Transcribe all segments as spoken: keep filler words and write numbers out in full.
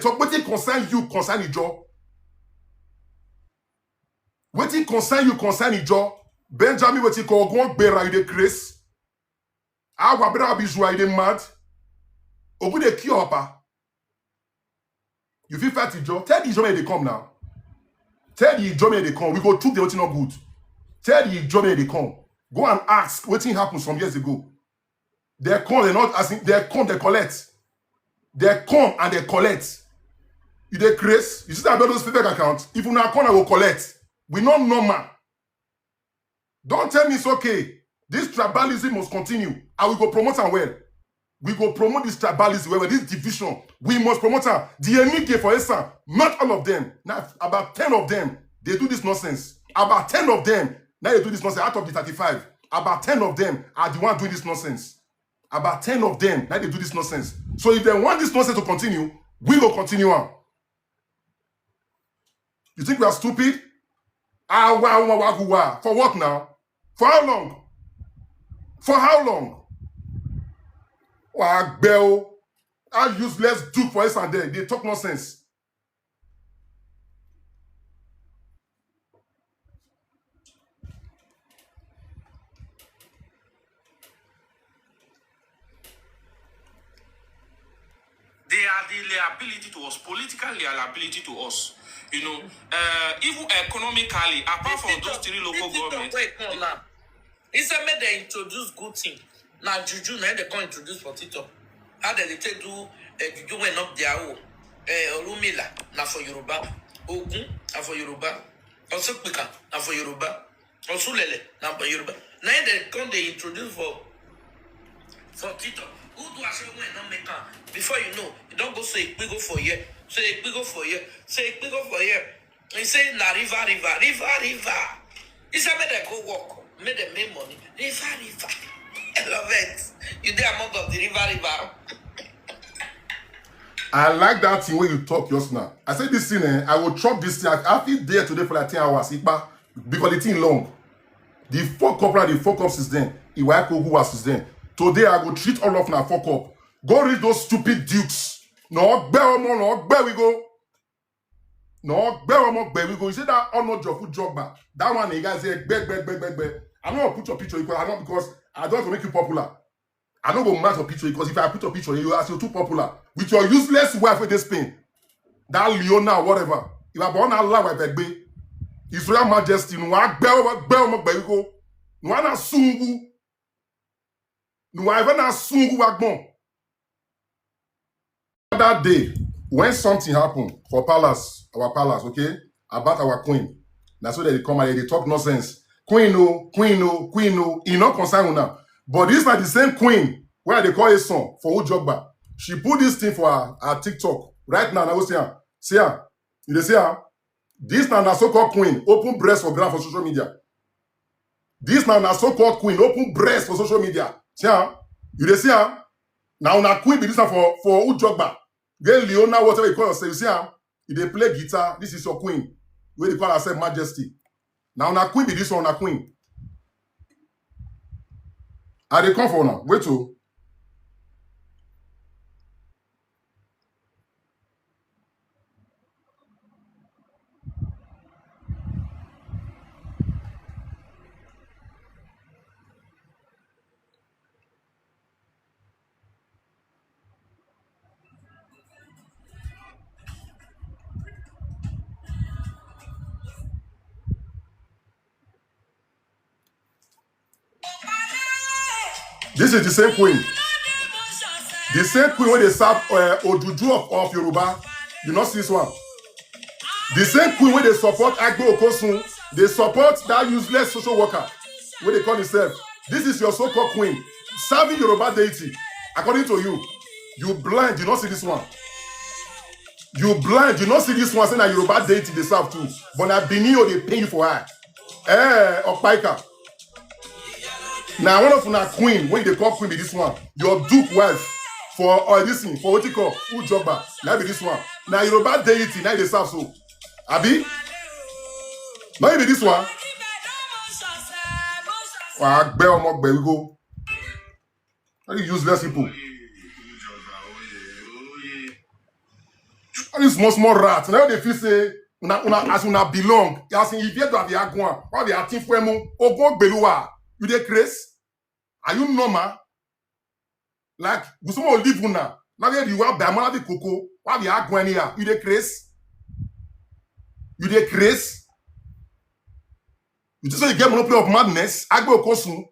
So wetin concern you concern Ijo? Wetin concern you concern Ijo? Benjamin, wetin call go on gbera, you dey craze? Our brother Abijua, you dey mad? Ogun dey kill Oba. You fit fight Ijo? Tell the Ijo make they come now. Tell the Ijo make they come. We go chook the wetin not good. Tell the Ijo make they come. Go and ask wetin happened some years ago. They come, they not asking, they come, they collect. They come and they collect. You dey craze? You see that those fake accounts? If una come, I go collect. We not normal. Don't tell me it's okay. This tribalism must continue. I will go promote am well. We go promote this tribalism well, well, this division. We must promote am. The Enike, for instance, not all of them. Now, about ten of them, they do this nonsense. About ten of them, now they do this nonsense. Out of the thirty-five, about ten of them are the one doing this nonsense. About ten of them, now they do this nonsense. So if they want this nonsense to continue, we will continue on. You think we are stupid? Awa, awa, awa, awa. For what now? For how long? For how long? Wa gbẹ o. How useless Duke for S and N. They talk nonsense. They are the liability to us, political liability to us. You know, uh, even economically, apart from those three local governments. He said, make they introduce good thing. Now, juju, now they come introduce for TikTok. How they take do uh, juju when up their own? Uh, Orumila, na for Yoruba. Ogun, na for Yoruba. Osukpika, na for Yoruba. Osulele, na for Yoruba. Now they come, they introduce for for TikTok. Who do I say when not make am? Before you know, you don't go say it, we go for here. Say it, we go for here. Say it, we go for here. He say na river, river, river, river. He said make them go work, make them make money. River, river. I love it. You there among of the river, river. I like that thing when you talk just now. I say this thing, eh, I will chop this thing. I, I feel there today for like ten hours. Ipa, because the thing long. The fuck up, right? The fuck up since then. Iwa Kogu was since then. Today I go treat all of na fuck up. Go read those stupid dukes. No gbẹ ọmọ, no gbẹ we go. No gbẹ ọmọ gbẹ we go. You see that Ono Jofu Jogba? That one, you guys say gbẹ gbẹ gbẹ gbẹ gbẹ. I don't want to put your picture because I don't want to make you popular. I don't go match your picture because if I put your picture, you as you're too popular with your useless wife with this pain. That Leona, whatever. If I born a lie with Egbe, His Royal Majesty, no gbẹ ọmọ gbẹ we go. No na sungu. No even na sungu wa gbọn. That day, when something happened for palace, our palace, okay, about our queen, that's what they come and they talk nonsense. Queen, no, queen, no, queen, no. He not concern now. But this na the same queen where they call his son for Ujogba. She put this thing for her, her TikTok right now. Now see her, see her. You dey see her? This na na so-called queen open breast for ground for social media. This na na so-called queen open breast for social media. See her? You dey see her? Now na queen be this one for for Ujogba. Get Leona, whatever you call yourself. You see her? You dey play guitar. This is your queen. Where they call herself Majesty. Now na queen be this one, na queen. I dey come for now. Wait oh. This is the same queen. The same queen wey dey serve uh, Ojuju of, of Yoruba. You no see this one. The same queen wey dey support Agbo Okosun, dey support that useless social worker wey dey call himself. This is your so-called queen serving Yoruba deity. According to you, you blind, you no see this one. You blind, you no see this one. Say na Yoruba deity dey serve too, but na Benin o dey pay you for eye. Eh, Okpaika. Na one of una queen wey dey call queen be this one. Your Duke wife for uh, this thing for wetin call Ujogba. Na be this one. Na Yoruba deity na dey serve so. Abi? Na be this one. Wa gbẹ ọmọ gbẹ we go. Very useless people. All these small small rats, now they feel say una una as una belong. As in, if you have the agwan, why they are thing for emu? Ogo Beluwa, you dey craze? Are you normal? Like, we some live una. Now they you are by the cocoa. Why they are going here? You dey craze? You dey craze? You just say you get monopoly of madness. Agbo Kosun.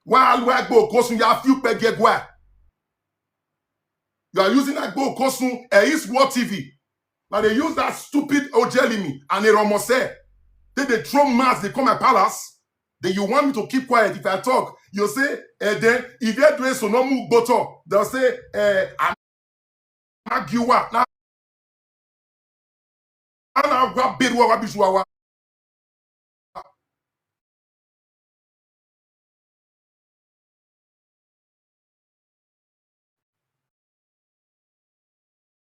Why Agbo Kosun? You have few pegegwa. You are using Agbo Kosun, eh, it's what T V. Now they use that stupid Ojelimi and Eromose. Then they throw mass, they come my palace. Then you want me to keep quiet if I talk. You say, eh, then if they do so no move boto, they'll say, eh, I'm arguer. Now, I'm not gonna bid what we should.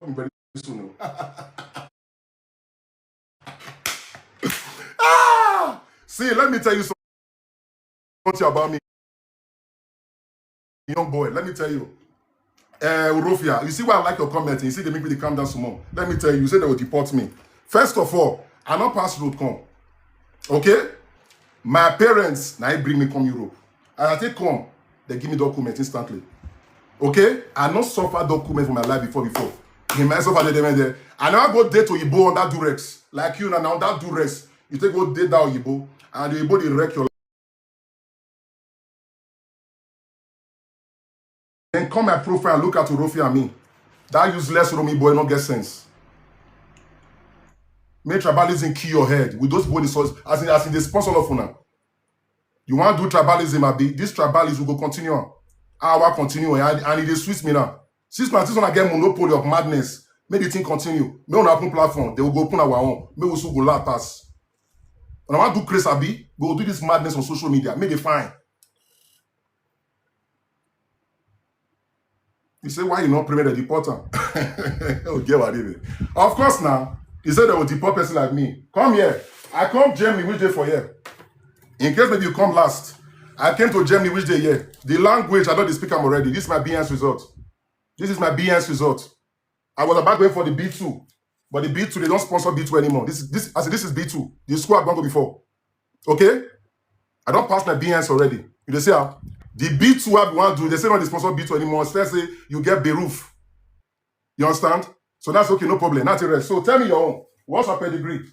Very soon. Ah! See, let me tell you something about me. Young boy, let me tell you. Uh, Urofia, you see why I like your comment. You see, they make me dey calm down some more. Let me tell you, you say they will deport me. First of all, I not pass road come. Okay? My parents, now bring me come Europe. And I take come, they give me document instantly. Okay? I not suffer document for my life before, before. In my suffer, they, they, they. I never go date Oyibo on that Durex. Like you now, now that Durex. You take go date that Oyibo, and the Oyibo, they wreck your Then come my profile, look at Urofia and me. That useless Romi boy, no get sense. Make tribalism kill your head. With those body source, as in, as in the sponsor of una. You want to do tribalism, Abi? This tribalism will go continue. Our continue, and, and it is sweet me now. Since now, since when I get monopoly of madness, make the thing continue. Make una open platform, they will go open our own. Make we soon go laugh pass. And I want to do crazy, Abi. We will do this madness on social media. Make it fine. You say, why you not premier the deporter? Oh, get what it is. Of course now. He said they will deport person like me. Come here. I come Germany which day for here. In case maybe you come last. I came to Germany which day here. The language, I don't speak them already. This is my B S result. This is my B S result. I was about going for the B two, but the B two, they don't sponsor B two anymore. This is this as this is B two. The school I've gone to before. Okay? I don't pass my B S already. You dey see how the B two I want to do, they say no, they sponsor B two anymore. So let's say you get Beruf. You understand? So that's okay, no problem. Not a rest. So tell me your own. What's your pedigree?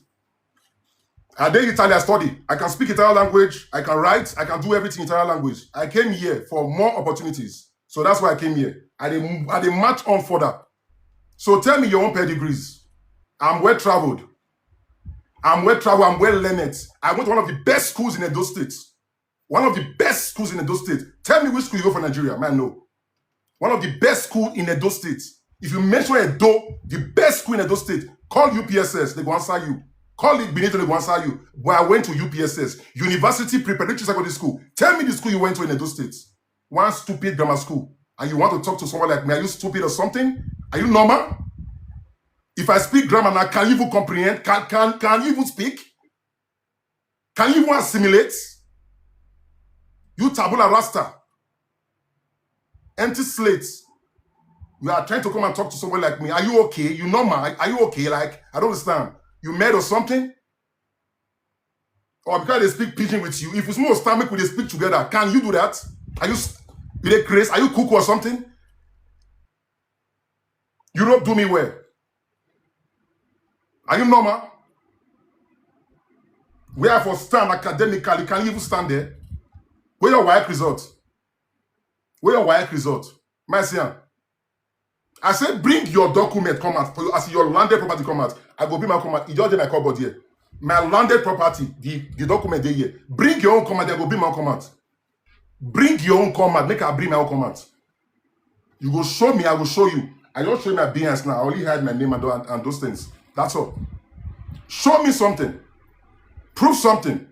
I did Italian study. I can speak Italian language. I can write. I can do everything Italian language. I came here for more opportunities. So that's why I came here. I did, I did match on further. So tell me your own pedigrees. I'm well traveled. I'm well traveled. I'm well learned. I went to one of the best schools in Edo State. One of the best schools in Edo State. Tell me which school you go for Nigeria. Man, no. One of the best school in Edo State. If you mention Edo, the best school in Edo State, call U P S S, they go answer you. Call it Benito, they go answer you. But I went to U P S S, University Preparatory Secondary School. Tell me the school you went to in Edo State. One stupid grammar school. And you want to talk to someone like me? Are you stupid or something? Are you normal? If I speak grammar now, can you even comprehend? Can can can you even speak? Can you even assimilate? You tabula rasta, empty slate. You are trying to come and talk to someone like me. Are you okay? You normal? Are you okay? Like, I don't understand. You mad or something? Or because they speak pidgin with you, if you small stomach, will they speak together? Can you do that? Are you s- you dey craze? Are you cuckoo or something? Europe do me well. Are you normal? Where I for stand academically, can you even stand there? Where your work result? Where your work result? My senior, I said bring your document come out for you as your landed property come out. I go bring my come out. It just dey my cupboard here. My landed property, the, the document dey here. Bring your own come out. I go bring my own come out. Bring your own come out. Make I bring my own come out. You go show me, I go show you. I don't show my B S now. I only hide my name and, and, and those things. That's all. Show me something. Prove something.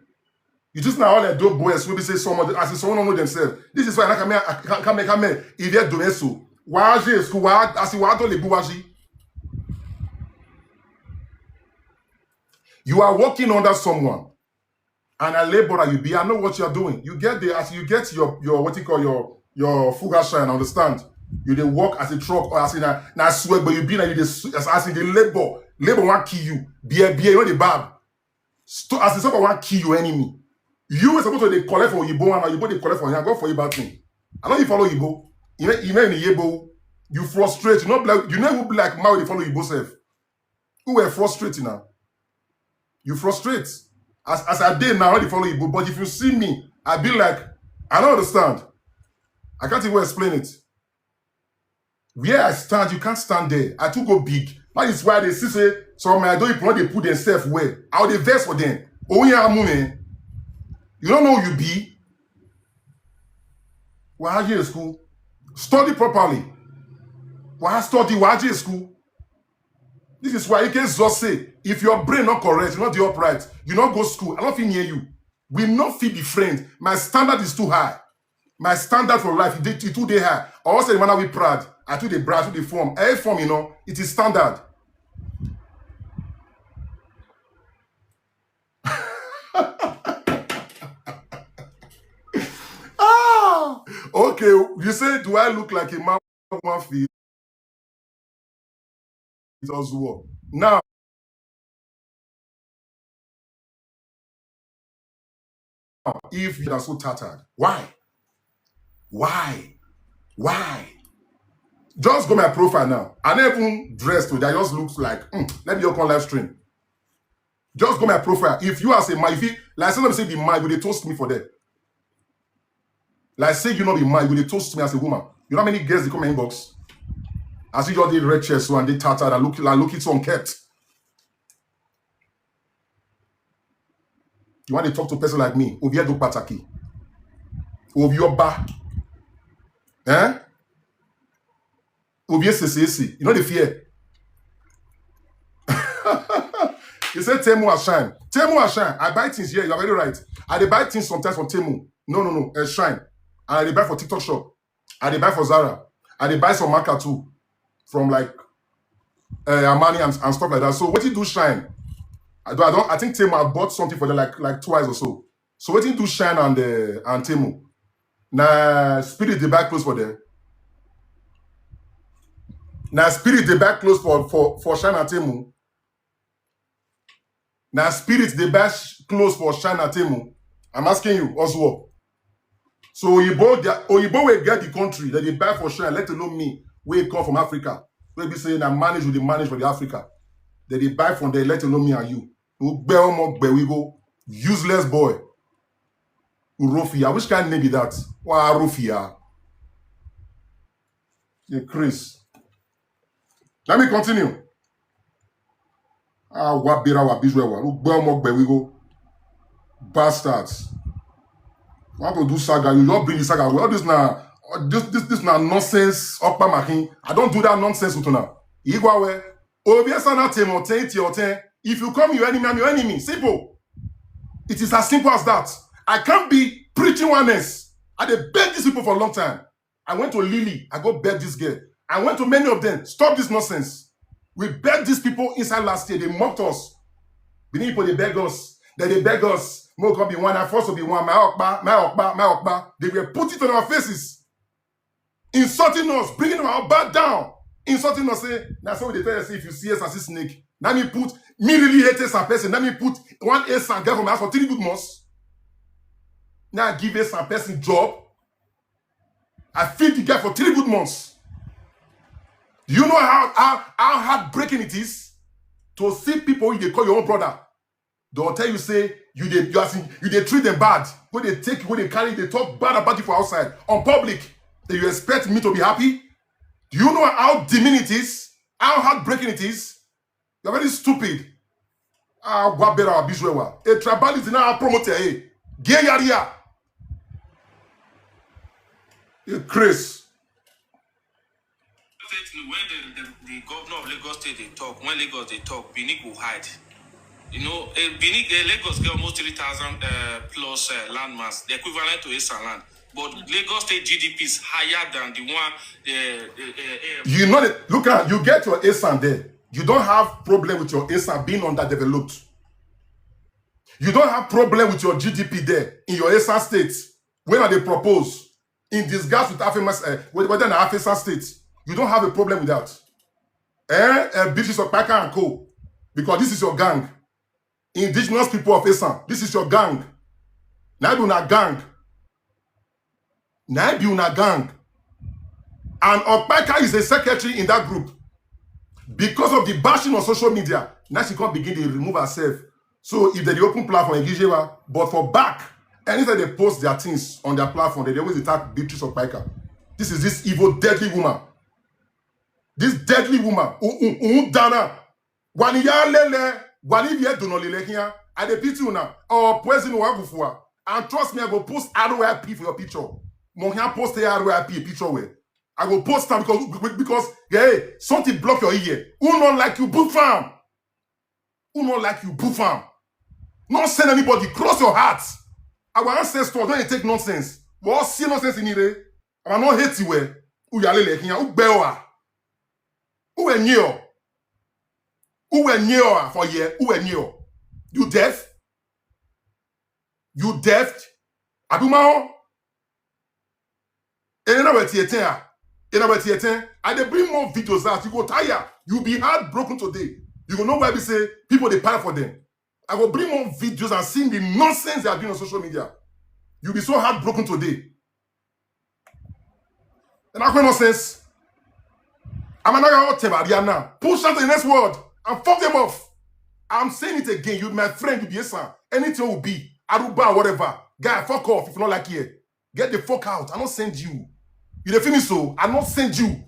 You just now all the dope boys will be say someone as if someone don't know themselves. This is why I can't make I can't, can't make I make if you do so. Why is school? Why as you want to live? You are working under someone and a laborer you be. I know what you are doing. You get the as you get your your what you call your your fuga shine. Understand? You dey work as a truck or as in a na sweat, but you be na you dey as in the labor. Labor wan kill you. Beer, beer, you know the bab. Sto- as in someone wan kill your enemy. You were supposed to dey collect for Oyibo and Oyibo dey collect for here. Go for Ibadan. I know you follow Oyibo. You know, you know in Yebo. You frustrate. You know, like you know who be like Mao dey follow Oyibo self. Who were frustrating now? You frustrate. As as I did now, they follow Igbo. But if you see me, I be like, I don't understand. I can't even explain it. Where I stand, you can't stand there. I too go big. That is why they see say some of my adult people when they put themselves well. How they vex for them. Oh yeah, I'm man. You don't know who you be. Why are you in school? Study properly. Why study? Why are you in school? This is why you can just say, if your brain not correct, you not the upright, you not go school, I don't feel near you. We not feel be friends. My standard is too high. My standard for life is too dey high. I also when I we proud, I too dey brag, I too dey form. Every form, you know, it is standard. Ah, okay. You say, do I look like a man? One feet. It was war. Now, if you are so tattered, why? Why? Why? Just go my profile now. I never even dressed today. I just looks like, mm, let me open live stream. Just go my profile. If you as a man, if you like, say, let me say, be man, you dey toast me for there. Like, say you not be man, you dey toast me as a woman. You know how many girls they come my inbox? I see you all the red chest so and they tattered and look like look it so unkept. You want to talk to a person like me? Obi Edo Pataki. Obi Oba. Eh? Obi S S S. You know the fear. You say Temu Ashine. Temu Ashine. I buy things here. You're very right. I dey buy things sometimes from Temu. No, no, no. Uh, Shine. And I dey buy for TikTok shop. I dey buy for Zara. I dey buy some marker too. From like uh, Armani and, and stuff like that. So what you do, Shine? I do. I don't. I think Temu. I bought something for them like like twice or so. So what you do, Shine and uh, and Temu? Na spirit dey buy clothes for them. Na spirit dey buy clothes for for for Shine and Temu. Na spirit dey buy sh- clothes for Shine and Temu. I'm asking you, Oswald. So Oyibo, the Oyibo will get the country that they buy for Shine, let alone me, wey come from Africa. Wey be say na manage with the manage for the Africa. That they buy from there, let alone me and you. Ugbe omo gbe we go. Useless boy. Urofia. Which kind of name be that? Wa Rufia. Yeah, Chris. Let me continue. Ah, wabira wa bijwewa. Ugbe omo gbe we go. Bastards. Want to do saga? You don't bring the saga. Well, this na this this this na nonsense. Okpa makin. I don't do that nonsense with una. Igwawe. Obi Esana Temo ten ti ten. If you come, your enemy, I'm your enemy. Simple. It is as simple as that. I can't be preaching oneness. I dey beg these people for a long time. I went to Lily. I go beg this girl. I went to many of them. Stop this nonsense. We begged these people inside last year. They mocked us. Benin people, they beg us. Then they beg us. Mo come be one. I force to be one. My okpa, my okpa, my okpa. They were put it on our faces, insulting us, bringing our back down, insulting us. Say, now so they tell us if you see us as a snake. Now me put me really hate us and person. Now me put one ace and girl from my house for three good months. Now I give us and person job. I feed the guy for three good months. Do you know how how, how heartbreaking it is to see people you dey call your own brother? They'll tell you say you dey you as in, you dey treat them bad. Go dey take, go dey carry, they talk bad about you for outside on public. Do you expect me to be happy? Do you know how demeaning it is? How heartbreaking it is? You're very stupid. Ah, wabera abizwewa. A tribalism now promote eh. Gay area. You Chris. When the, the, the governor of Lagos State they talk, when Lagos they talk, Benin go hide. You know, eh, Benin, eh, Lagos get almost three thousand uh, plus uh, landmass, the equivalent to Esan land. But Lagos State G D P is higher than the one. Uh, uh, uh, You know that look at you get your Esan there. You don't have problem with your Esan being underdeveloped. You don't have problem with your G D P there in your Esan state. When are they propose? in disguise with Afesan, uh, whether na Afesan State. You don't have a problem with that. Eh, uh, Beatrice Opaika and co. Because this is your gang. Indigenous people of Esan, this is your gang. Na be una gang. Na be una gang. And Opaika is a secretary in that group. Because of the bashing on social media, now she can't begin to remove herself. So if they dey open platform, Egijewa, but for back, anytime they post their things on their platform, they dey always attack Beatrice Opaika. This is this evil, deadly woman. This deadly woman. Dana. Wani ya lele, wani ye dono lele here. I dey pity una. Or poison wa gufua. And trust me, I go post R Y P for your picture. Mo here post R Y P picture where. I go post am because, because, hey, something block your ear. Who not like you, boo fam? Who not like you, boo fam? Not send anybody, cross your heart. Our ancestors don't take nonsense. We all see nonsense in here. I not hate you where. Who ya lele here? Who bewa? Who were near? Who were near for here? Who were near? You deaf? You deaf? Abumao? And now we're ten. And now we're ten. And they bring more videos that you go tire. You'll be heartbroken today. You go know why we say people they pay for them. I go bring more videos and seeing the nonsense they are doing on social media. You'll be so heartbroken today. And I nonsense. I'm another whatever they are now. Push out the next word and fuck them off. I'm saying it again. You, my friend, you be a son. Anything will be. Aruba, whatever. Guy, fuck off if you don't like it. Get the fuck out. I don't send you. You dey feel me so? I don't send you.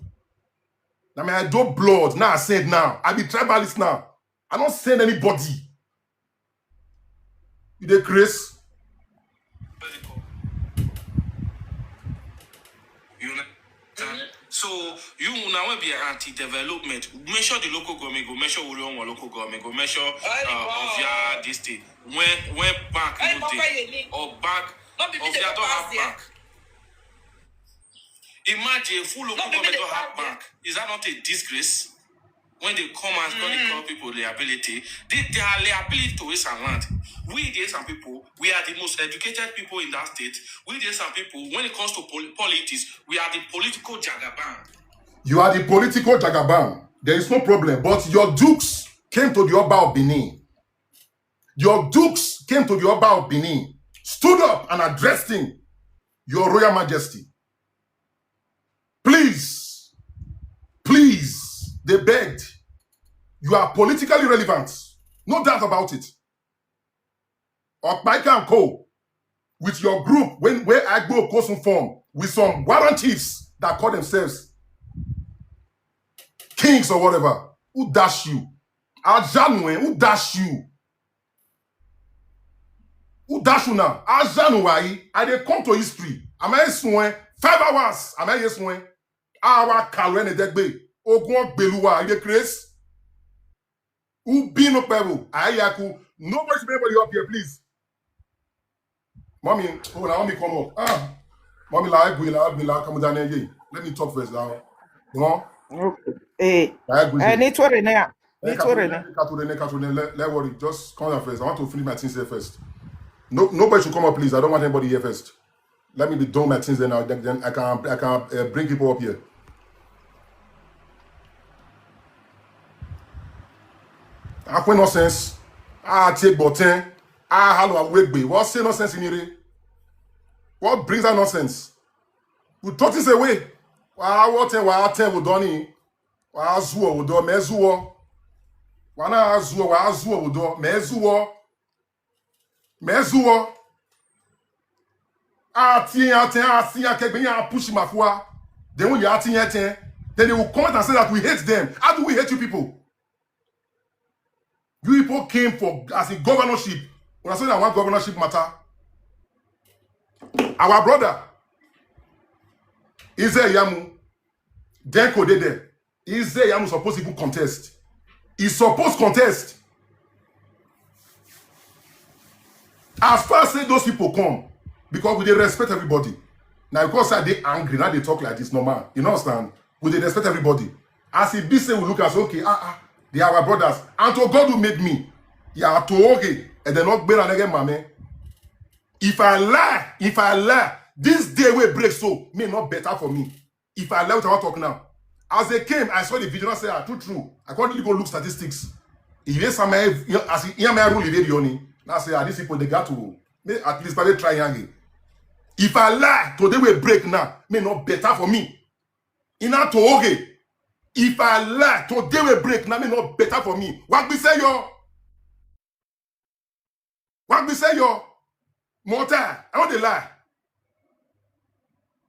Now my I do blood. Now I send now. I be tribalist now. I don't send anybody. You dey craze? You understand? So you now will be anti-development. Measure the local government, go measure Orion local government, go measure uh, of your this thing. When when bank no dey or bank of your don't have bank. Imagine full local government don't have bank. Is that not a disgrace? When they come and come, they call people liability. They, they are liability to Esan land. We, the Esan people, we are the most educated people in that state. We, the Esan people, when it comes to pol- politics, we are the political jagaban. You are the political jagaban. There is no problem. But your dukes came to the Oba of Benin. Your dukes came to the Oba of Benin, stood up and addressed him. Your Royal Majesty, please, please, they begged. You are politically relevant. No doubt about it. Opaika and Co. With your group, when where Agbo Kosun form, with some warrant chiefs that call themselves kings or whatever, who dash you? Ajanwe, who dash you? Who dash you now? Ajanwe, I dey come to history. Am I swear? Five hours. Am I swear? Our Kalwene Degbe. Ogun Beluwa. You dey craze? Who be no pebble? Ayaku. Nobody should be anybody up here, please. Mommy, oh, now mommy come up. Ah, mommy, la, la, la, come down here. Let me talk first now. You know? Okay. Eh, I agree. Eh, ni tore ne ya. Eh, Ni tore ne. Katrine, Katrine, Katrine, let, let worry. Just come down first. I want to finish my things here first. No, nobody should come up, please. I don't want anybody here first. Let me be done my things, then I, then I can, I can uh, bring people up here. Akwe nonsense. Ah, take boten. Ah, hello, awegbe. What say nonsense in here? What brings that nonsense? We throw this away. Wa what ten, wa ten, we done. Wa zuo, we do, me zuo. Wa na zuo, wa zuo, we do, me zuo. Me zuo. Ati, ati, ati, ati, ati, push mafua. Then when you ati, ati, then they will come out and say that we hate them. How do we hate you people? You people came for as a governorship. When I say that one governorship matter, our brother Ize Yamu, Denko dey there. Ize Yamu supposed to even contest. He supposed contest. As far as say those people come, because we dey respect everybody. Now because I dey angry, now they talk like this normal. You know understand? We dey respect everybody. As e be say we look as okay, ah ah, they are our brothers. And to God who made me, yeah, to okay, and then not better again, mame. If I lie, if I lie, This day wey break so, may not better for me. If I lie, what I wan talk now. As they came, I saw the video, I say, "Ah, true, true." I can't really go look statistics. If you hear some, as you hear my rule, if you hear, now say, "Ah, these people, they got to, may at least, but they try again." If I lie, today wey break now, may not better for me. Ina to oge. If I lie, today wey break now, may not better for me. What we say, yo? What we say, yo? Mortar, I want to lie.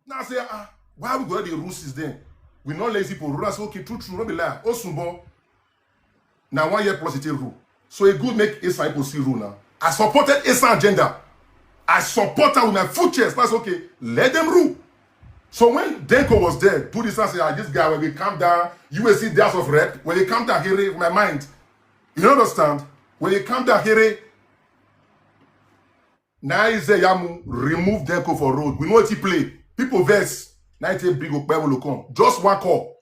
Now I say, "Ah, why we go the rule since then? We not lazy for rule." I say, "Okay, true, true, not be lie." Osunbo, now one year plus it rule. So it good make Esa people see rule now. I supported Esa agenda. I support her with my full chest. That's okay. Let them rule. So when Denko was there, do this and say, "Ah, this guy, when we calm down, you will see the House of Rep. When they calm down, here, my mind." You understand? When they calm down, here, now is a Yamu, remove Denko for road. We know what he play. People vex. Now it's a big Okpebolo come. Just one call.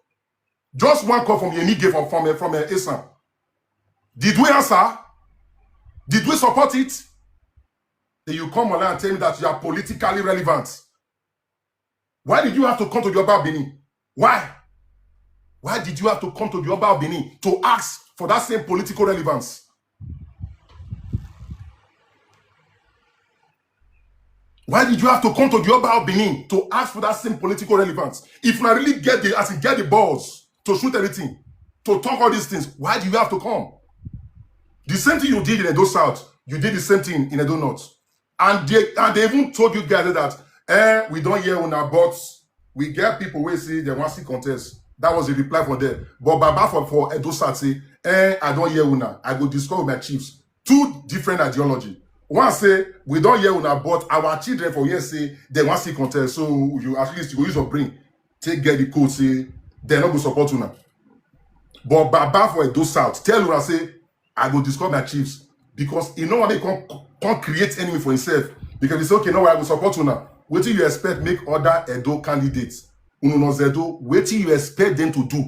Just one call from Yemi Gay from, from, from uh, Esan. Did we answer? Did we support it? Then you come online and tell me that you are politically relevant. Why did you have to come to the Oba of Benin? Why? Why did you have to come to the Oba of Benin to ask for that same political relevance? Why did you have to come to the Oba of Benin to ask for that same political relevance? If I really get the, as you get the balls to shoot everything, to talk all these things, why do you have to come? The same thing you did in Edo South, you did the same thing in Edo North. And they, and they even told you guys that, "Eh, we don't hear una, but we get people wey say they want to contest." That was the reply for them. But Baba for, for Edo South say, "Eh, I don't hear una. I go discuss with my chiefs." Two different ideology. One say, "We don't hear una, but our children for here say they want to contest." So you at least you go use your brain. Take get the code, say they no go support una. But Baba for Edo South, tell una say, "I go discuss my chiefs," because he no want to come, come create enemy for himself. Because he say, "Okay, no, I go support una." Wetin you expect make other Edo candidates? Unu no Zedo, wetin you expect them to do?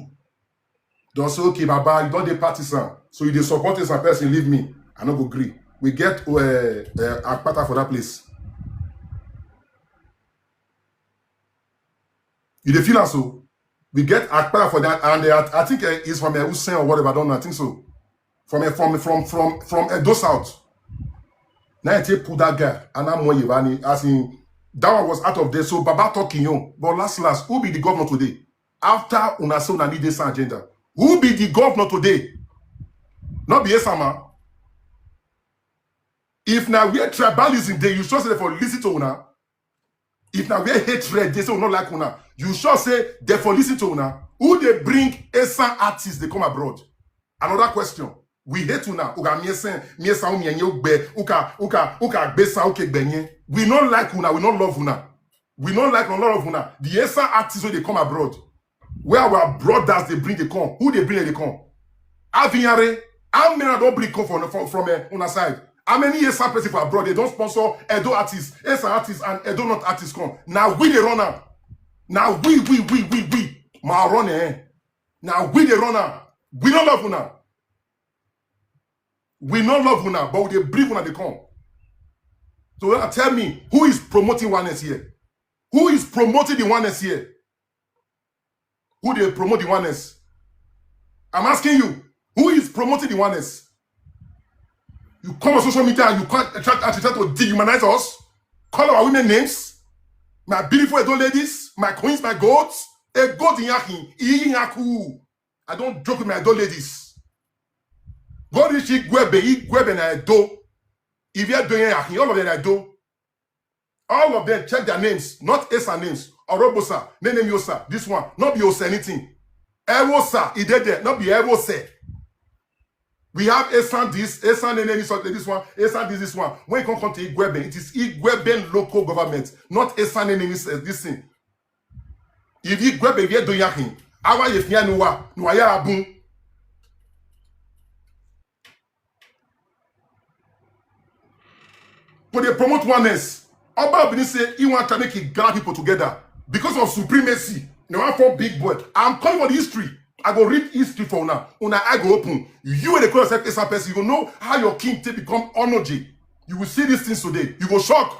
Don't say, "Okay, Baba, you don't dey partisan. So you dey support this person, leave me. I no go gree." We get uh, uh, Akpata for that place. You dey feel am so? We get Akpata for that, and uh, I think uh, it's from uh, Usain or whatever. I don't know. I think so. From uh, from from from from Edo South. Now I take put that guy and I'm more Yevani as in that one was out of there. So Baba talking you, but last last, who be the governor today? After una say una need this agenda, who be the governor today? Not be Esama. If now we are tribalism, then you sure say they for listen to una. If now we are hatred, they say we not like una. You sure say they for listen to una. Who they bring Esan artists they come abroad? Another question. We hate una. Uga miesen, miesa umi enye ugbe, uka, uka, uka gbesa uke gbenye. We not like una. We not love una. We not like a lot of una. The Esan artists when they come abroad, where our brothers they bring they come. Who they bring they come? Avignare, how many don't bring come from from, from uh, una side? How many Esan person for abroad? They don't sponsor Edo artists, Esan artists, and Edo not artists come. Now we they run am. Now we we we we we. Ma run eh. Now we they run am. We don't love una. We no love una, but we dey bring una dey come. So now tell me, who is promoting oneness here? Who is promoting the oneness here? Who dey promote the oneness? I'm asking you, who is promoting the oneness? You come on social media and you can't try, try, try to dehumanize us, call our women names, my beautiful Edo ladies, my queens, my goats, a goat in yakin, iyaku. I don't joke with my Edo ladies. Go reach Igwebe, Igwebe na Edo. If you're doing yakin, all of them I do. All of them check their names, not Esa names. Orobosa, Nene Miosa, this one, not be Osa anything. Ewosa, he did there, not be Ewose. We have Esan this, Esan Nene this, this one, Esan this, this one. When you come, come to Igwebe, it is Igwebe local government, not Esan Nene this, uh, this thing. If Igwebe, if you do yakin, awa ye fia nuwa, nuwa ya abun. But they promote oneness. Oba Obini say he want to make it gather people together because of supremacy. They want for big boy. I'm coming for the history. I go read history for now. Una I go open. You and the call yourself Esa person. You go know how your king take become Onoji. You will see these things today. You go shock.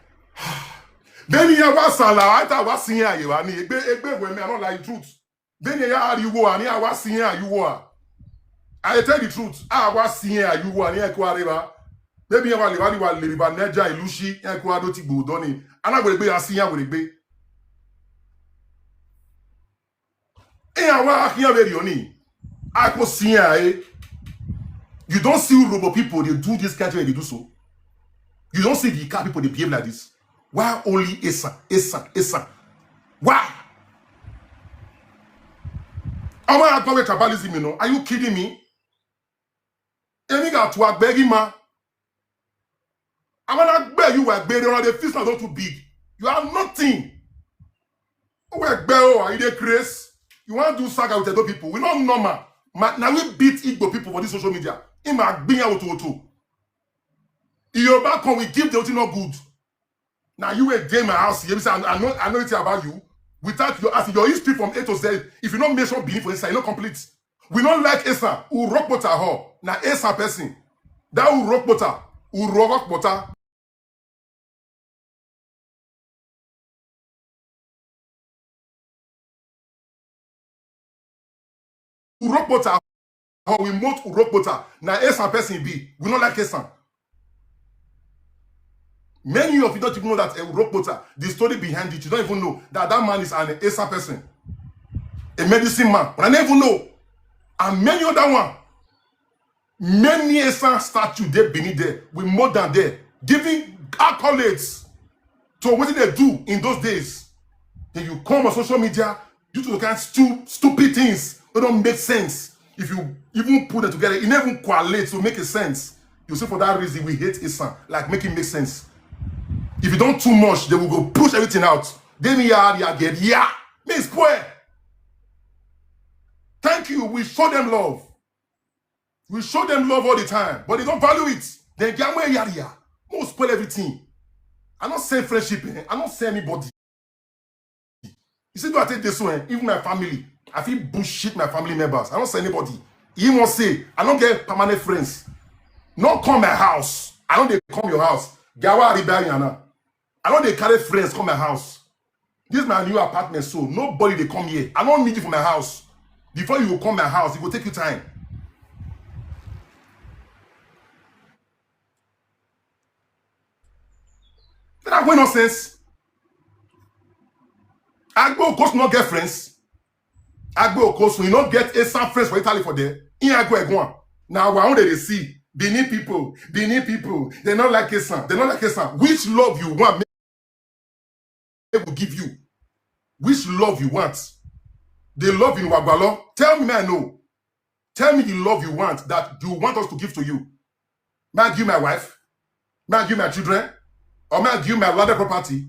Then you have Salah, I thought was seeing you, and egbe egbe when me, I don't like truth. Then you are you go and you was seeing you are. I tell the truth. I was seeing you go and you are. Maybe you are living, you are living Niger Ilushi, you are do ti gbodoni. And I will be a seeing, I will be. Eh, I was here very only. I could see, eh. You don't see Robo people, they do this kind of, they do so. You don't see the car people, they behave like this. Why only Esa, Esa, Esa? Why? Am I about tribalism, you know? Are you kidding me? Emi ga tu agbegi ma. Amana gbe you were gbe on the fist not too big. You are nothing. Who were gbe o, are you the craze? You want to do saga with Edo people? We not normal. Ma, now we beat Igbo people for this social media. In my being out to. Yoruba come, we give the thing not good. Now you were there in my house. You say, I, I know, I know it about you. Without your ass, your history from A to Z. If you not mention Benin for inside, you not complete. We not like Esa. Urokpota ho. Now Esa person. That Urokpota. Urokpota. Urokpota. How we moat Urokpota. Now Esa person be. We not like Esa. Many of you don't even know that Urokpota, the story behind it, you don't even know that that man is an Esa person, a medicine man. But I never know. And many other one, many Esa statue they beneath there, with more than there, giving accolades to what they do in those days. Then you come on social media, you to the kind stu- stupid things that don't make sense. If you even put it together, it never correlates to make a sense. You see, for that reason, we hate Esa, like make it make sense. If you don't too much, they will go push everything out. Then yeah, yeah, get yeah. Me spoil. Thank you. We show them love. We show them love all the time, but they don't value it. They get more yari ya. Mo spoil everything. I don't say friendship. Eh? I don't say anybody. You see, do I take this one? Even my family, I feel bullshit my family members. I don't say anybody. He won't say I don't get permanent friends. No come my house. I don't they come your house. Gawa Aribariana. I don't they carry friends come my house. This is my new apartment, so nobody they come here. I don't need you for my house. Before you come my house, it will take you time. That way nonsense. Agbo Okosu not get friends. Agbo Okosu, you not get a some friends for Italy for there. In Agbo Egwan. Now, I want to see Benin people, Benin people. They not like Esan. They not like Esan. Which love you want? Make will give you. Which love you want? The love in Wagwalo. Tell me, I know. Tell me the love you want that you want us to give to you. May I give you my wife? May I give you my children? Or may I give you my landed property?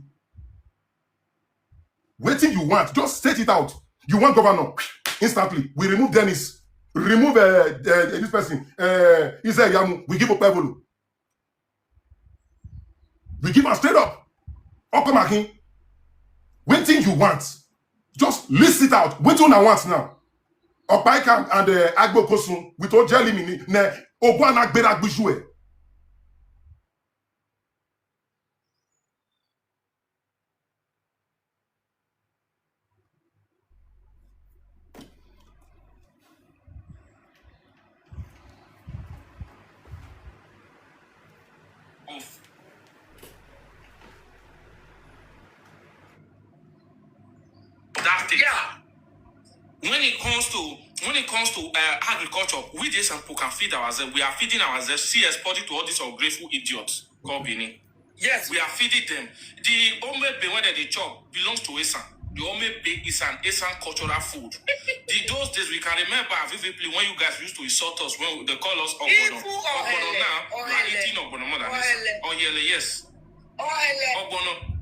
Waiting you want, just state it out. You want governor instantly. We remove Dennis, remove uh, uh, this person, uh, Israel Yamu. We give up Pevolo. We give am straight up. Okamakin, wetin you want? Just list it out. Wetin una want now? Opaika and uh, Agbo Kosun with Ojelimi ne Ogwanagbera Gbishue. That thing. Yeah. When it comes to when it comes to uh, agriculture, we dey some people can feed ourselves. We are feeding ourselves. See, exporting to all these ungrateful idiots called Benin. Yes. We are feeding them. The omebe when they chop belongs to Esan. The omebe is an Esan cultural food. The those days we can remember vividly when you guys used to insult us when they call us Ogbono. Ogbono now, we are eating Ogbono more than Esan. Oyele, yes. Ogbono.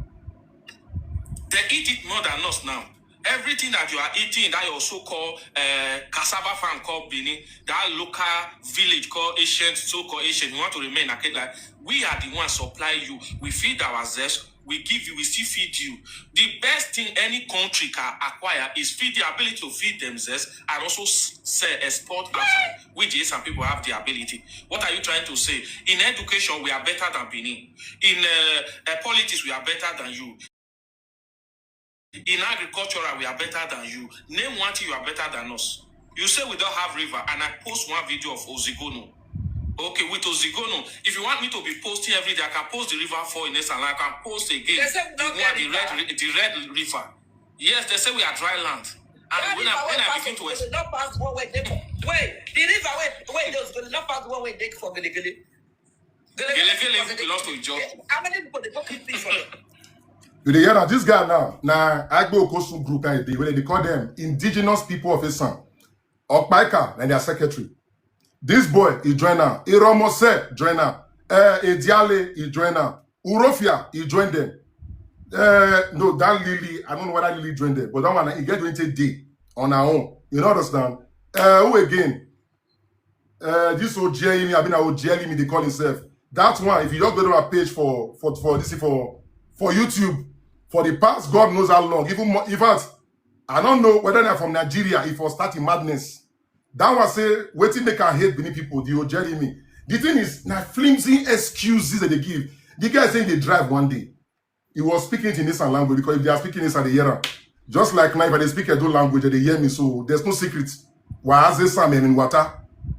They eat it more than us now. Everything that you are eating, that your so-called uh, cassava farm called Benin, that local village called Ancient, so-called Ancient, you want to remain like that. We are the ones supply you. We feed ourselves. We give you, we still feed you. The best thing any country can acquire is feed the ability to feed themselves and also sell, export outside, which is some people have the ability. What are you trying to say? In education, we are better than Benin. In uh, uh, politics, we are better than you. In agricultural, we are better than you. Name one thing you are better than us. You say we don't have river, and I post one video of Ozigono. Okay, with Ozigono, if you want me to be posting every day, I can post the river for in this, and I can post again. They say we don't get river. The red, the red river. Yes, they say we are dry land. And when I, when I begin to explain, not pass one way. Wait, the river wait, wait, those not pass one way. They for Gelegele. Gelegele belongs to Ijo. How many people they go keep fish for them? You dey hear that this guy now? Now Agbo Okosun group that dey when they call them indigenous people of Esan. Okpaika and their secretary. This boy, he join am. Iromose join am. Uh, Ediale, he join am. Urofia, he join them. Uh, no, that Lily, I don't know whether Lily joined them, but that one, he get twenty day on her own. You know, understand? Uh, who again? Uh, this Ojielimi, I mean, Ojielimi, they call himself. That one, if you just go to our page for for for this for for YouTube, for the past God knows how long, even more, in fact, I don't know whether they're from Nigeria, if for starting madness. That one say, waiting they can hate many people, the Ojielimi. The thing is, now flimsy excuses that they give. The guy saying they drive one day. He was speaking it in this language because if they are speaking this at the year, just like now, if I dey speak Edo language, they hear me. So there's no secret. Why as this Sam in water?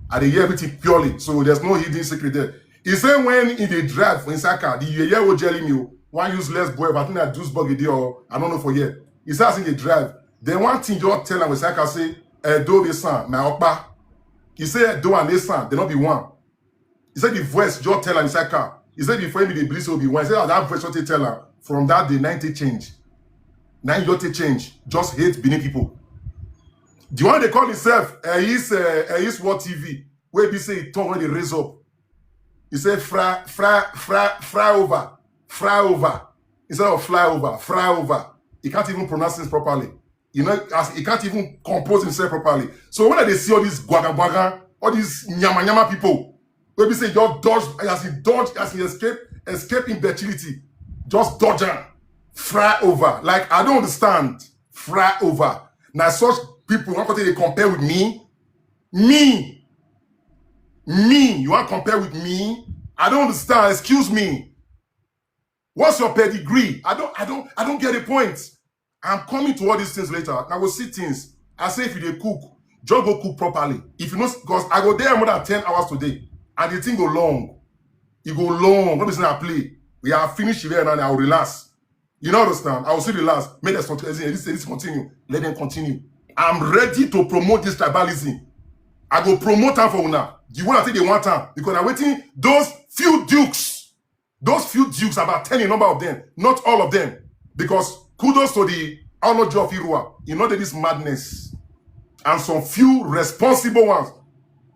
I dey hear everything purely. So there's no hidden secret there. He said when he dey drive for inside car, the yeye will jelly me. One useless boy, but I think that juice buggy dey or I don't know for here. He said as he dey drive. Then one thing just tell him inside car say, Edo be son, my opa. He said Edo and this son, they not be one. He said the voice just tell him inside car. He said before he be the bliss will be one. He said that voice just tell him from that day, ninety change. Now you just change. Just hate Benin people. The one they call himself, uh, is uh, uh, is what T V. Where be say he turn when they raise up. He said fry, fry, fry, fry over, fry over. Instead of fly over, fry over. He can't even pronounce this properly. You know, as he can't even compose himself properly. So when they see all this gwaga gwaga, all these nyama nyama people, where be say just dodge, as he dodge, as he escape, escape imbecility, just dodge and fry over. Like I don't understand, fry over. Now such people, what they compare with me? Me, me, you want compare with me? I don't understand. Excuse me. What's your pedigree? I don't, I don't, I don't get the point. I'm coming to all these things later. I will see things. I say if you dey cook, just go cook properly. If you know, because I go there more than ten hours today, and the thing go long. It go long. Not be say I play. We are finished here now. I will relax. You know understand? I will still relax. Make this continue. This, this continue. Let them continue. I'm ready to promote this tribalism. I go promote am for una. The one I think they want am because I'm waiting. Those few dukes, those few dukes, about ten in number of them, not all of them, because kudos to the Onojo of Irua. You know that this madness, and some few responsible ones,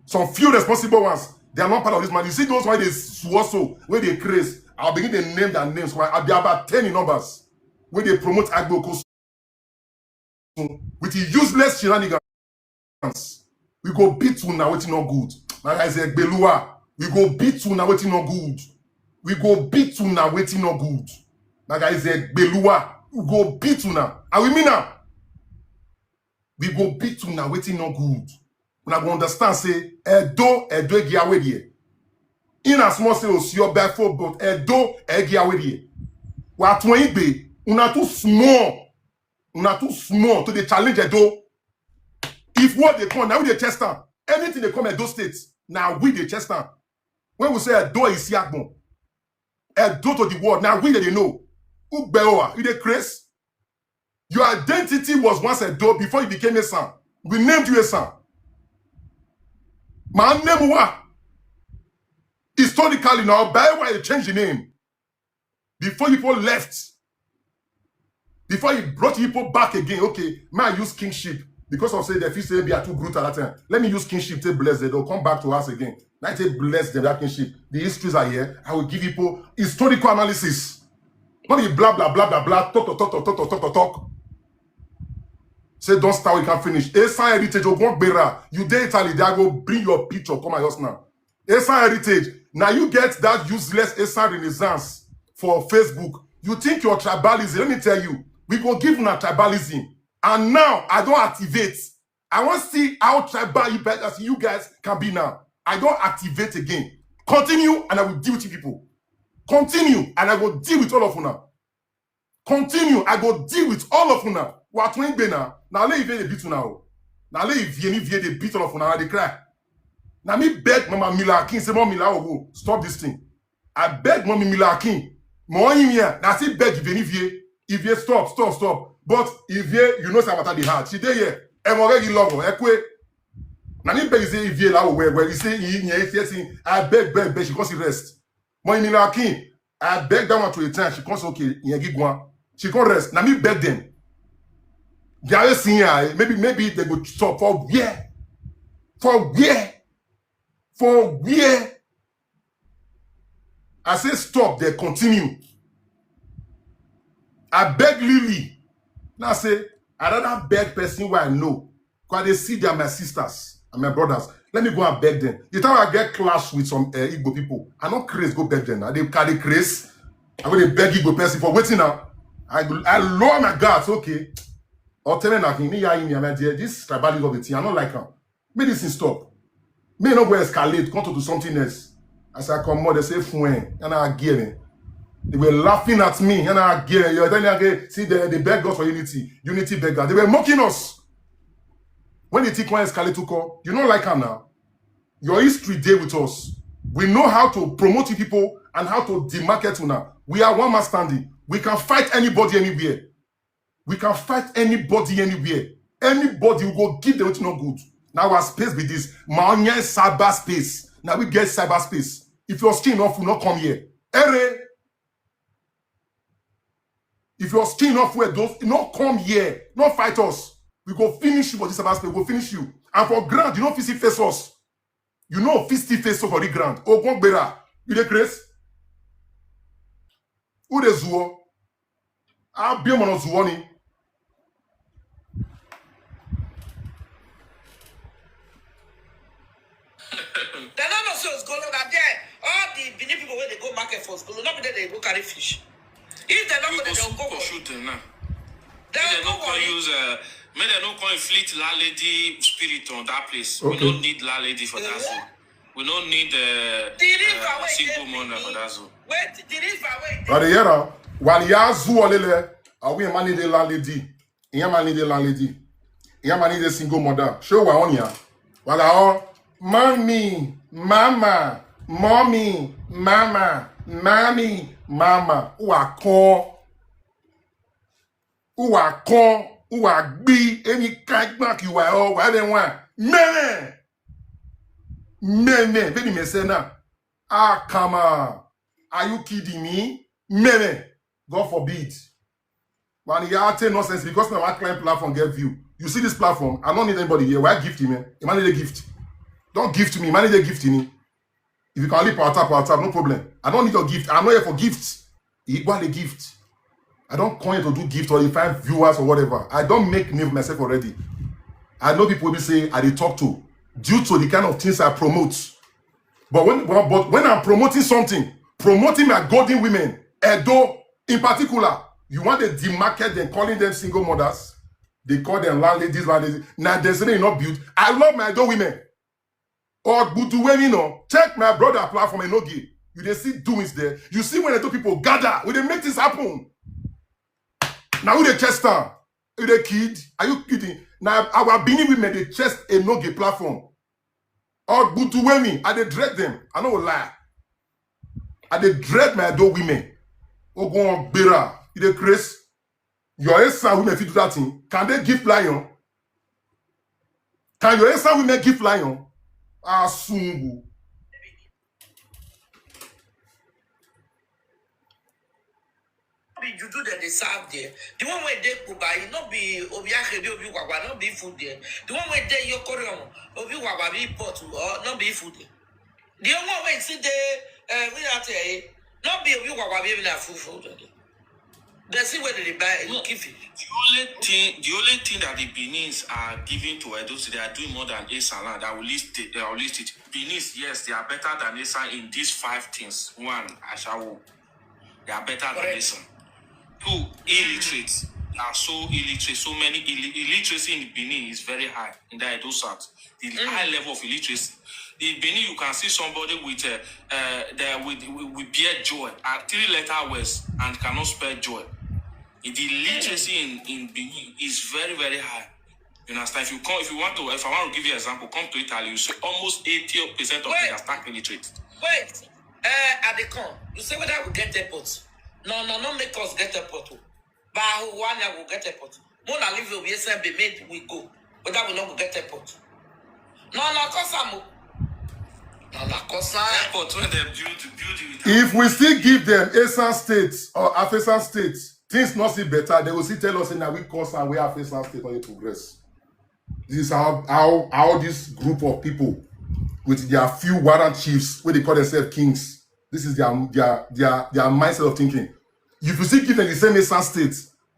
some few responsible ones, they are not part of this man. You see those why they sue also, where they craze. I'll begin to name their names. Why I'll be about ten in numbers where they promote Agbo Koso with the useless shenanigans. We go beat una wetin no good. My guy say Gbeluwa, we go beat una wetin no good. We go beat una wetin no good. My guy say Gbeluwa, we go beat una. And we mean am. We go beat una wetin no good. Una go understand say Edo, Edo egi awedie. In as small say Osio Befo, but Edo egi awedie. Wa twenty be, una too small. Una too small to dey challenge Edo. If what they come, now we dey chest am. Anything they come Edo State, now we dey chest am. When we say Edo is Yakbon, Edo to the world, now we dey know. Ugbeoa, you dey craze? Your identity was once Edo before you became a son. We named you a son. My name wa. Historically now, by why you change the name? Before people left, before he brought people back again, okay, may I use kingship because of say the feel say be are too brutal that time. Let me use kingship to bless them. They'll come back to us again. Now I take bless them that kingship. The histories are here. I will give people historical analysis. Not be blah blah blah blah blah. Talk talk talk talk talk talk talk talk. Say don't start. We can finish. Esa heritage of one bera. You dey Italy. They go bring your picture. Come at us now. Esa heritage. Now you get that useless Esa renaissance for Facebook. You think your tribalism. Let me tell you, we go give una tribalism. And now I don't activate. I want to see how tribal you guys, as you guys can be now. I don't activate again. Continue and I will deal with you people. Continue and I will deal with all of una. Continue, I go deal with all of una. What when be now? Now let you dey beat una. Now let you dey beat all of una. They cry. Now me beg Mama Mila King, say Mama Mila, oh, stop this thing. I beg Mommy Mila King. Mo him here. Now see beg Ivie, Ivie, Ivie, stop, stop, stop. But Ivie, you know say what I dey hard. She dey here. Em already love her. Ekwe. Now me beg say Ivie la where where he say he he say I beg beg beg she go see rest. Mommy Mila King. I beg that one to a time. She comes okay. Yegi gwan. She come rest. Now me beg them. They are seeing her. Maybe maybe they go stop for where? For where? For where? I say stop, they continue. I beg Lily. Now I say, I rather beg person where I know. Because they see they are my sisters and my brothers. Let me go and beg them. The time I get clash with some uh, Igbo people, I no craze go beg them now. They carry craze. I'm going to beg Igbo person for waiting now. I, I lower my guards, okay. Or tell me nothing. Me, yeah, me, my dear, this tribalism of the thing, I don't like am. Make this thing stop. Make e no go escalate, come to, to something else. As I come out, they say, "Fuen," and I give it. They were laughing at me, and I give it. Then I get, see, they, they beg us for unity. Unity beggar. They were mocking us. When the thing come escalate to call, you know, like am now. Your history dey with us. We know how to promote you people and how to demarket una. We are one man standing. We can fight anybody anywhere. We can fight anybody anywhere. Anybody we go give them wetin no good. Now our space be this. My own cyber space. Now we get cyber space. If your skin no full, no come here. Ere. If your skin no full, don't, no come here. No fight us. We go finish you for this cyber space. We go finish you. And for ground, you no fit see face us. You no fit still face us for the ground. Ogun Gbera, you dey craze? Who dey zuo? Abịa mụrụ zuo ni. They no know say Ozugolo na there. All the Benin people wey dey go market for Ozugolo, no be there they go carry fish. If they no go, they go for shoot them now. They go for use. Uh, make they no come inflict landlady spirit on that place. Okay. We no need landlady for that zone. We no need uh, the river uh, single mother for that zone. Wait, the river wey. But the yera, while you are zuo lele, are we a man need a landlady? Ihe ma need a landlady. Ihe ma need a single mother. Show wa on ya. Wala on. Mommy, mama, mommy, mama, mommy, mama. Who are con? Who are con? Who are be? Any kind back you are all. Why they want? Meme. Meme. Baby me say now. Ah, come on. Are you kidding me? Meme. God forbid. When you are saying nonsense because my one client platform get view. You see this platform, I don't need anybody here. Why gift me? A man need a gift. Don't gift me. Man need a gift in me. If you can leave power tap, power tap, no problem. I don't need your gift. I'm not here for gifts. Equal a gift. I don't come here to do gift or you find viewers or whatever. I don't make name for myself already. I know people will say I dey talk to due to the kind of things I promote. But when but, but when I'm promoting something, promoting my golden women, Edo in particular, you want to demarket them, calling them single mothers. They call them landladies, landladies. Now they say they not built. I love my Edo women. Or Buduwemi, no. Check my brother platform and Nogi. You dey see doings there. You see when the two people gather, when they make this happen. Now who they chest down? You dey kid? Are you kidding? Now our Benin women they chest a Nogi platform. Or Buduwemi, I dey dread them. I no go lie. I dey dread my Edo women. Ogun Ogbera, you dey craze? Your Esan women fit do that thing. Can they gift lion? Can your Esan women gift lion? Asungu. Be juju dem dey serve there. The one wey dey Kubai, no be obi akebe, obi wawa, no be food there. The one wey dey Yokorion, obi wawa, be pot, or no be food there. The one wey see the uh, we are there, no be obi wawa, be na food food there. They see where they buy, you give it. The only thing, the only thing that the Benin's are giving to Edo State, they are doing more than Esan land. I will list it. I will list it. Benin's, yes, they are better than Esan in these five things. One, Ashawo. They are better than Esan. Two, illiterates. There are so illiterate, so many Ill- illiteracy in Benin is very high in the Edo South. The high level of illiteracy. In Benin, you can see somebody with uh, uh, the, with, with with bare joy, uh, three letter words, and cannot spell joy. The literacy in, in Benin is very, very high. You understand? If you come, if you want to, if I want to give you an example, come to Italy, you see almost eighty percent of them are stark illiterate. Wait, uh, I dey come. You say whether we get airport? No, no, no, make us get airport. Oh. But who one will get airport? Mona leave the way send be made we go. Whether we no go get airport? No, no, cause am. No, no, cause am. Airport when they build, build it. If we still give them Esan State or Afesan State, things not see better. They will still tell us now we cause and we Afesan State not progress. This is how how how this group of people with their few warrant chiefs wey dey call themselves kings. This is their their their their mindset of thinking. If you still give them the same Esan State,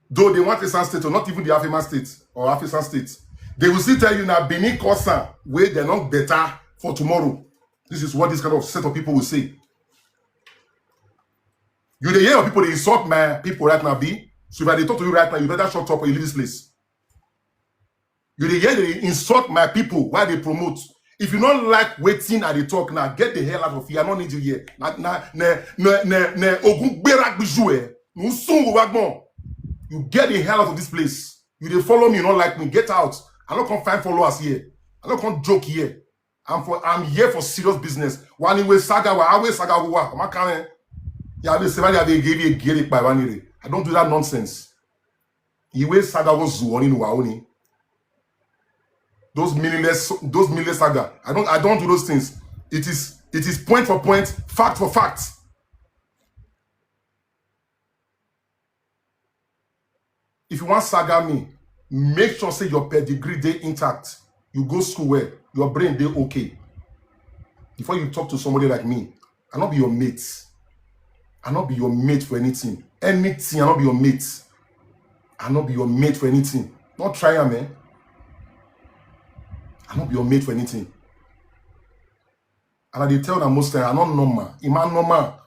though they want Esan State or not even the Afeman State or Afesan State, they will still tell you na Benin cause am, wey dem no better for tomorrow. This is what this kind of set of people will say. You dey hear your people dey insult my people right now, be? So if I dey talk to you right now, you better shut up or you leave this place. You dey hear dey insult my people while dey promote. If you no like wetin I dey talk now, get the hell out of here. I no need you here. Na na na na na na ogun gbera gbiju eh. No soon go back more. You get the hell out of this place. You dey follow me, you no like me, get out. I no come find followers here. I no come joke here. I'm for I'm here for serious business. Wani we saga wa awe saga wa. Am I coming? Ya be se ba ya be give you get it by wani re. I don't do that nonsense. Iwe saga was zuoni wa oni. Those meaningless those meaningless saga. I don't I don't do those things. It is it is point for point, fact for fact. If you want saga me, make sure say your pedigree dey intact. You go school well, your brain dey okay. Before you talk to somebody like me, I no be your mate. I no be your mate for anything. Anything, I no be your mate. I no be your mate for anything. No try am, eh? I no be your mate for anything. And I dey tell una most time, I no normal. Im a normal.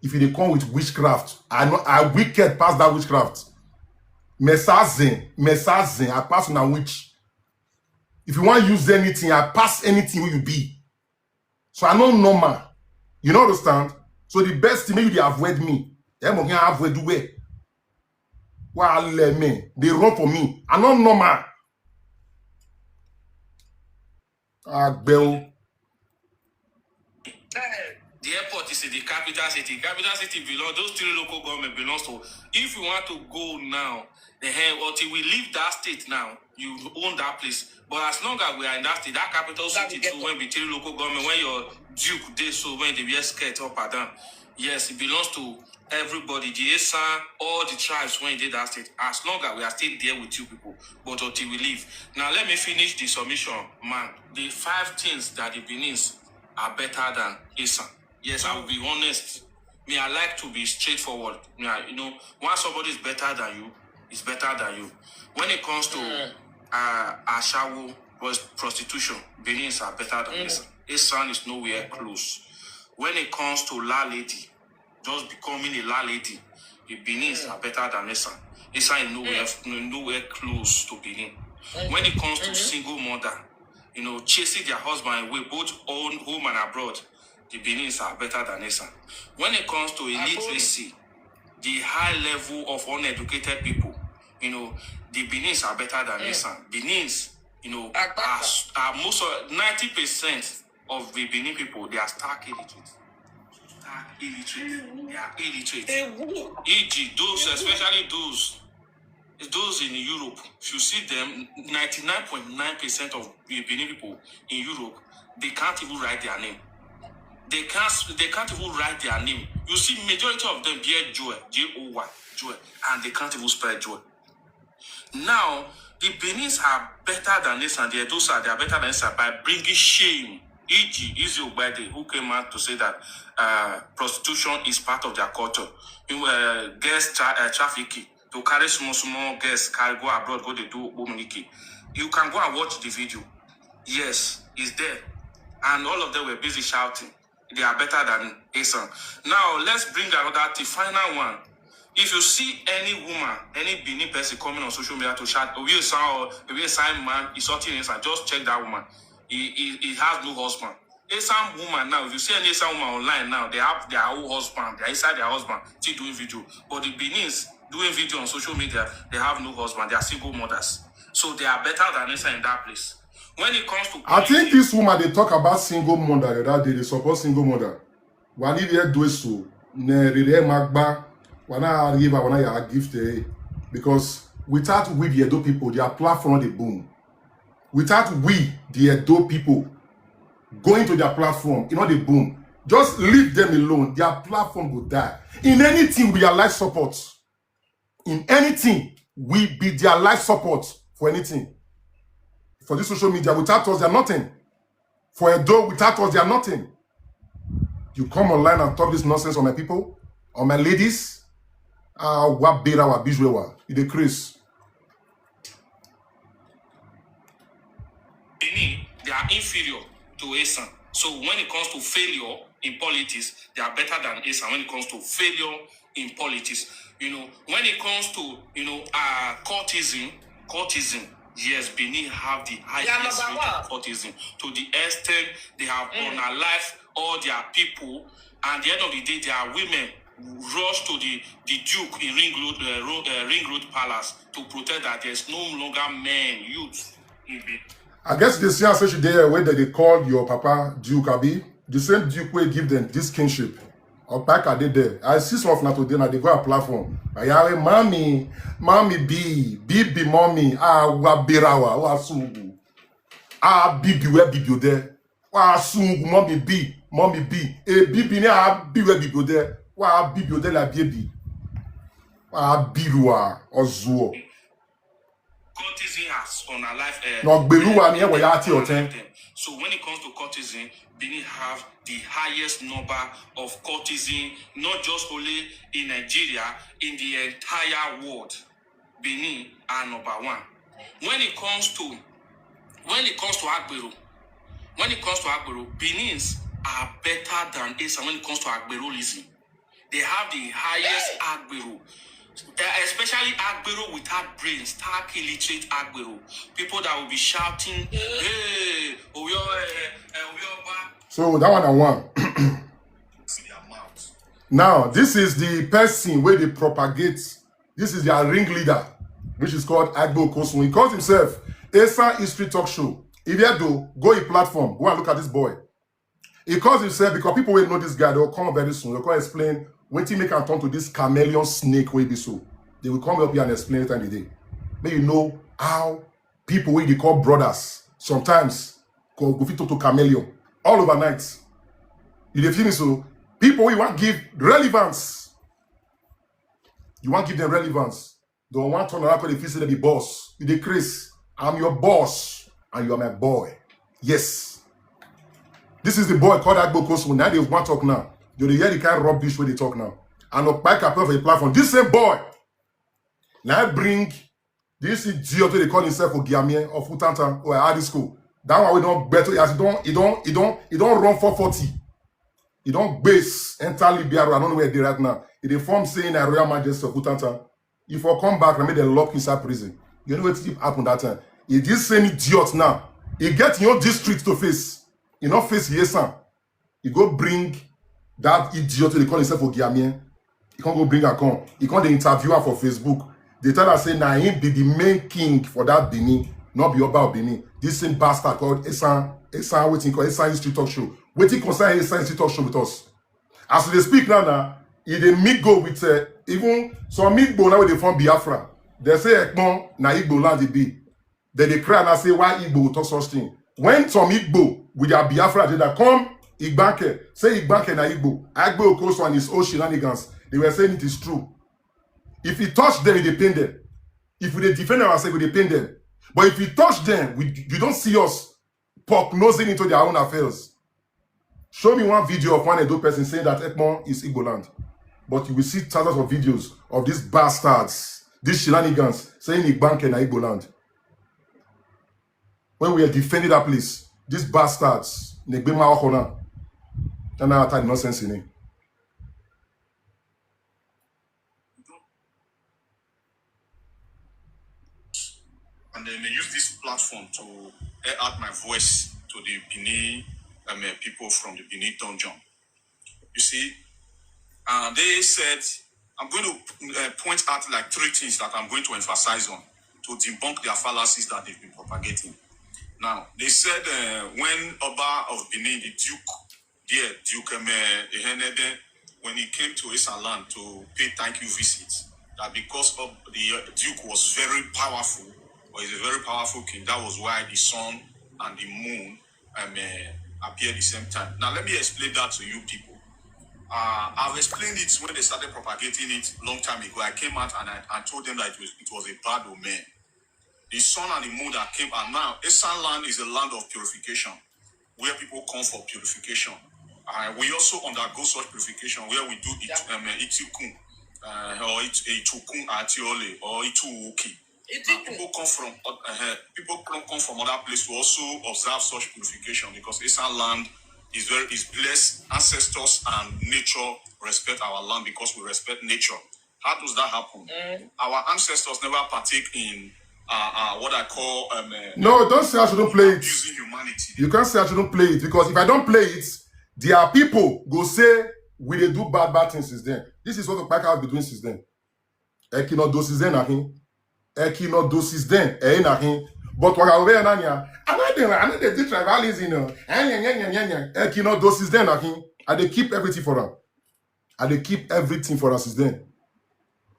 If you dey come with witchcraft, I no I wicked pass that witchcraft. Mesazin, mesazin, I pass una witch. If you wan use anything, I pass anything wey you be. So I no normal. You no understand? So the best thing, make you dey avoid me. Ẹ mọ̀ kí n avoid where? Why I let me? They run for me. I no normal. Agbel. The airport is in the capital city. Capital city belong those three local government belongs to. If we want to go now, the hell until we leave that state now, you own that place. But as long as we are in that state, that capital city too, when be three local government, when your duke dey so when they wear skirt up and down, yes, it belongs to everybody, the Esan, all the tribes when dey that state. As long as we are still there with you people, but until we leave. Now let me finish the submission, man. The five things that the Benins are better than Esan. Yes, I will be honest. Me, I like to be straightforward. Me, I, you know, once somebody is better than you, is better than you. When it comes to uh, ashawo, pros- prostitution, Benins are better than Esan. Esan is nowhere close. When it comes to landlady, just becoming a landlady, the Benins are better than Esan. Esan is nowhere nowhere close to Benin. When it comes to single mother, you know, chasing their husband away, both on home and abroad, the Benins are better than Esan. When it comes to illiteracy, the high level of uneducated people, you know, the Benins are better than Esan. Benins, you know, are, are most of ninety percent of the Benin people, they are stark illiterate. Stark illiterate. They are illiterate. E G, those, especially those, those in Europe, if you see them, ninety-nine point nine percent of the Benin people in Europe, they can't even write their name. They can't. They can't even write their name. You see, majority of them bear Joy, J O Y, Joy, and they can't even spell Joy. Now, the Benins are better than this and the Edosa, they are better than this by bringing shame. E G, Izzy Ogbede, who came out to say that uh, prostitution is part of their culture. You, uh, girls tra- uh, trafficking, to carry small, small girls, carry go abroad, go they do Obomuniki. You can go and watch the video. Yes, it's there. And all of them were busy shouting. They are better than Esan. Now, let's bring another thing, final one. If you see any woman, any Benin person coming on social media to shout, "Obi Esan or Obi Esan man," insulting Esan, just check that woman. He, he, he has no husband. Esan woman now, if you see any Esan woman online now, they have their own husband. They are inside their husband, still doing video. But the Benins doing video on social media, they have no husband. They are single mothers. So they are better than Esan in that place. When it comes to I think this woman dey talk about single mother the other day. They support single mother. Wani dey do so. Ne rere magba. Wana arriva, wana ya gift eh. Because without we the Edo people, their platform no dey boom. Without we the Edo people going to their platform, e no dey boom. Just leave them alone. Their platform go die. In anything, we are life support. In anything, we be their life support for anything. For this social media, without us, they're nothing. for Edo. Without us, they are nothing. You come online and talk this nonsense on my people, on my ladies. Ah, wa bera wa bijwewa. You dey craze. Benin, they are inferior to Esan. So when it comes to failure in politics, they are better than Esan when it comes to failure in politics. You know, when it comes to, you know, uh, courtism, courtism, yes, Benin have the highest rate of courtism, to the extent they have unalive all their people. And at the end of the day, their women rush to the, the Duke in Ring Road, uh, Ro- uh, Ring Road Palace to protest that there's no longer men, youth in Benin. I guess they see and say she dey here where they call your papa Duke Abi. The same Duke wey give them this kingship. Opaka dey there. I see some of na today na they go a platform. Ayare mommy, mommy B, B B mommy, ah wa berawa, wa sungu. Ah B B where B B there. Wa sungu mommy B, mommy B. A B B ni ah B where B B there. Wa B B there la baby. Wa birua ozuo. Courtesan has on her life. Uh, No, Gbeluwa ni ewe ya ati oten. So when it comes to courtesan, Benin have the highest number of courtesan, not just only in Nigeria, in the entire world. Benin are number one. When it comes to when it comes to Agbero, when it comes to Agbero, Benins are better than Esan when it comes to Agberoism. They have the highest Agbero. Eh, especially Agbero without brains, stark illiterate Agbero. People that will be shouting, "Hey, Oyo, eh, eh, Oyo, ba." So that one I won. See their mouth. Now, this is the person where they propagate. This is their ringleader, which is called Agbo Kosun. He calls himself Esan History Talk Show. If you do, go a platform, go and look at this boy. He calls himself, because people will know this guy, they'll come very soon. They'll come explain when he make and turn to this chameleon snake way be so. They will come up here and explain it time today. May you know how people wey dey call brothers sometimes go go fit talk to chameleon all overnight. You dey feel me? So people wey wan give relevance, you wan give them relevance, they wan turn around come dey feel say they be boss. You dey craze. I'm your boss and you are my boy. Yes. This is the boy called Agbo Kosun. Now they wan talk now. You dey hear the kind rubbish wey they talk now. And Okpai Kapel for the platform. This same boy now bring this idiot wey dey call himself Ogiamie of Utanta or Addisco. That one we don't bet as he don't he don't he don't he don't run four forty. He don't base enter Libya. I don't know where they right now. He dey form saying a Royal Majesty of Utanta. If I come back, I make them lock inside prison. You know what happen that time? He this same idiot now. He get your district to face. He not face Yesan. He go bring that idiot wey dey call himself Ogiamie. He can't go bring her come. He can't the interviewer for Facebook. They tell her say na him be the main king for that Benin, not be Oba of Benin. This same bastard called Esan Esan wetin call Esan History Talk Show. Wetin concern Esan History Talk Show with us? As we dey speak now, now he dey mingle with uh, even some Igbo now wey dey form Biafra. They say Ekpon na Igbo land e be. Then they cry and say why Igbo will talk such thing. When some Igbo with their Biafra agenda come Igbanke, say Igbanke na Igbo, Agbo Okoso and his own shenanigans, they were saying it is true. If he touch them, it dey pain them. If we dey defend ourselves, we dey pain them. But if we touch them, we you don't see us prognosing into their own affairs. Show me one video of one Edo person saying that Ekmon is Igbo land. But you will see thousands of videos of these bastards, these shenanigans, saying Igbanke na Igbo land. When we are defending that place, these bastards, Negbema Okona, and now attack nonsense in it. And then they use this platform to air out my voice to the Benin um, uh, people from the Benin dungeon. You see, uh, they said, I'm going to uh, point out like three things that I'm going to emphasize on to debunk their fallacies that they've been propagating. Now, they said uh, when Oba of Benin, the Duke, there, Duke um, uh, Ehenede, when he came to Esan land to pay thank you visit, that because of the uh, Duke was very powerful, or is a very powerful king, that was why the sun and the moon um, uh, appear the same time. Now, let me explain that to you people. Uh, I've explained it when they started propagating it long time ago. I came out and I, I told them that it was, it was a bad omen. The sun and the moon that came, and now Esan land is a land of purification. where people come for purification. And we also undergo such purification where we do it, um, uh, itikun, uh, or it, itukun atiole, or ituuki. People come from uh, uh, people come, come from other places to also observe such purification, because Esan land is very is blessed. Ancestors and nature respect our land because we respect nature. How does that happen? Our ancestors never partake in uh, uh, what I call um, uh, No, don't say I shouldn't play it. Using humanity. You can't say I shouldn't play it, because if I don't play it, there are people go say we dey do bad bad things since then. This is what Opaka has been doing since then. Ekino do since then, ahin. Ekino do since then, eh, ahin. But what I wear nanya, I know they, I know they do tribalism, you know. Eh, yeah, yeah, yeah, yeah, yeah. Ekino do since then, ahin. I dey keep everything for them. I dey keep everything for us since then.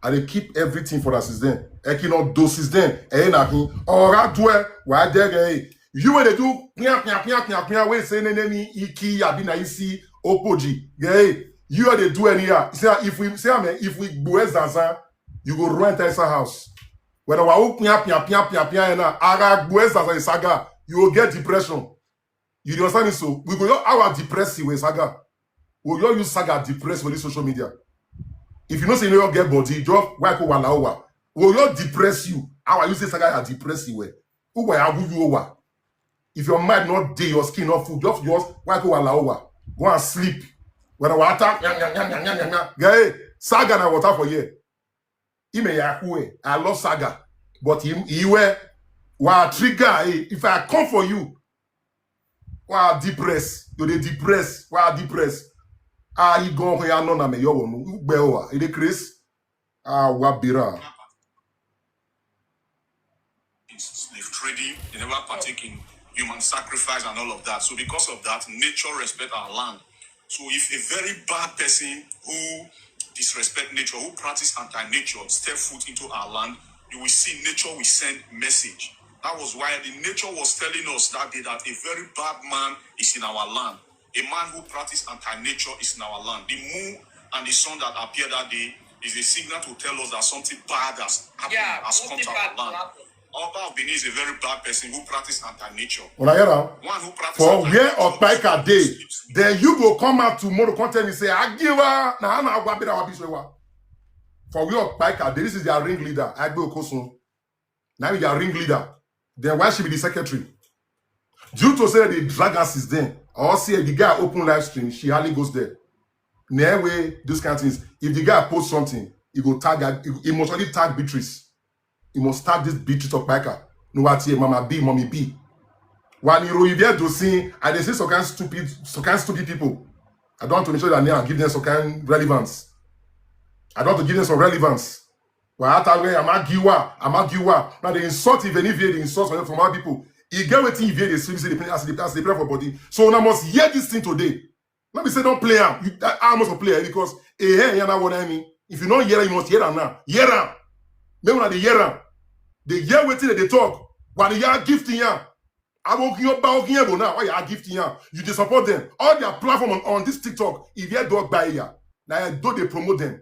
I dey keep everything for us since then. Ekino do since then, eh, ahin. Ora due, wa there, eh. You wey dey do pia pia pia pia pia wey say nene ni iki abi na isi opoji. Hey, you wey dey do anyhow. Say if we say am, eh, if we gbue zaza, you go run enter inside house. When our own pia pia pia pia pia na ara gbue zaza is saga, you go get depression. You dey understand me? So we go your our depress you with saga. We go use saga depress with this social media. If you know say you no get body, just why go wala owa. We go depress you. How are you say saga are depress you? Who were you over? If your mind not dey, your skin not full, just just why go wala owa. Go and sleep. When I water, yam, yam, yam, yam, yam, yam, yam. Guy, saga na water for here. Ime ya kue. I love saga, but him he were wa trigger. Eh, if I come for you, wa depress, you dey depress, wa depress. Ah, you go here no na me your one. Ugbe owa, e dey craze. Ah, wa bira. Slave trading, they never partake in human sacrifice and all of that. So because of that, nature respect our land. So if a very bad person who disrespect nature, who practice anti-nature, step foot into our land, you will see nature will send message. That was why the nature was telling us that day that a very bad man is in our land. A man who practice anti-nature is in our land. The moon and the sun that appear that day is a signal to tell us that something bad has happened, Yeah, has come something to bad our will land. Happen. Oba of Benin is a very bad person who practice anti-nature. Una hear am? One who practice For where anti-nature Opaika is dey, sleeps with then you go come out tomorrow, come tell me say Agiwa na ana agwa bira wa biswewa. For where Opaika dey, this is their ringleader, Agbe Okosun. Now be their ringleader. Then why she be the secretary? Due to say they drag her since then, or say the guy open live stream, she hardly goes there. Nah, way those kind of things. If the guy post something, he go tag her, he, he must only tag Beatrice. He must tag this Beatrice Opaika. No what here, Mama B, Mommy B. When you review to see, I dey see some kind stupid, some kind stupid people. I don't want to make sure that I give them some kind relevance. I don't want to give them some relevance. Well, I tell you, I'm a giwa, I'm a giwa. Now they insult even if they insult from other people. You get wetin if they see say they play as they as they play for body. So una must hear this thing today. Let me say don't play am. You I, I must play am because eh eh yana what I mean. If you don't hear am, you must hear am now. Hear am. Make una dey hear am. They hear wetin they dey talk. When they hear gift in am. I won't hear about here now. Why you are gifting am? You dey support them. All their platform on, on this TikTok, if you dog buy here, now I do they promote them.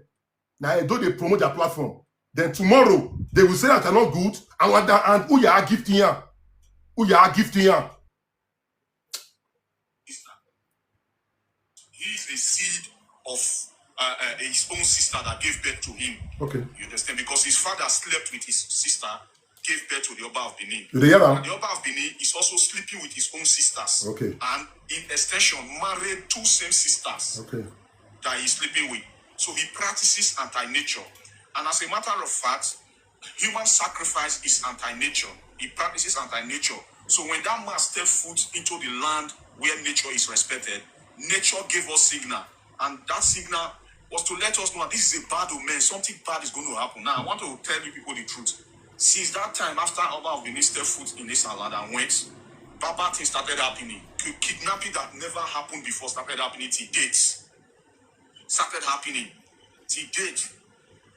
Now I do they promote their platform. Then tomorrow they will say that are not good. And what that and who you are gifting here? Who you are gifting here? He is a seed of uh, uh, his own sister that gave birth to him. Okay. You understand? Because his father slept with his sister, gave birth to the Oba of Benin. You dey hear am? And the Oba of Benin is also sleeping with his own sisters. Okay. And in extension, married two same sisters Okay. that he's sleeping with. So he practices anti-nature. And as a matter of fact, human sacrifice is anti-nature. He practices anti-nature. So when that man stepped foot into the land where nature is respected, nature gave us signal. And that signal was to let us know that this is a bad omen. Something bad is going to happen. Now, I want to tell you people the truth. Since that time, after Oba of Benin stepped foot in this land and went, bad, bad things started happening. Ki- Kidnapping that never happened before started happening till date. Started happening till date.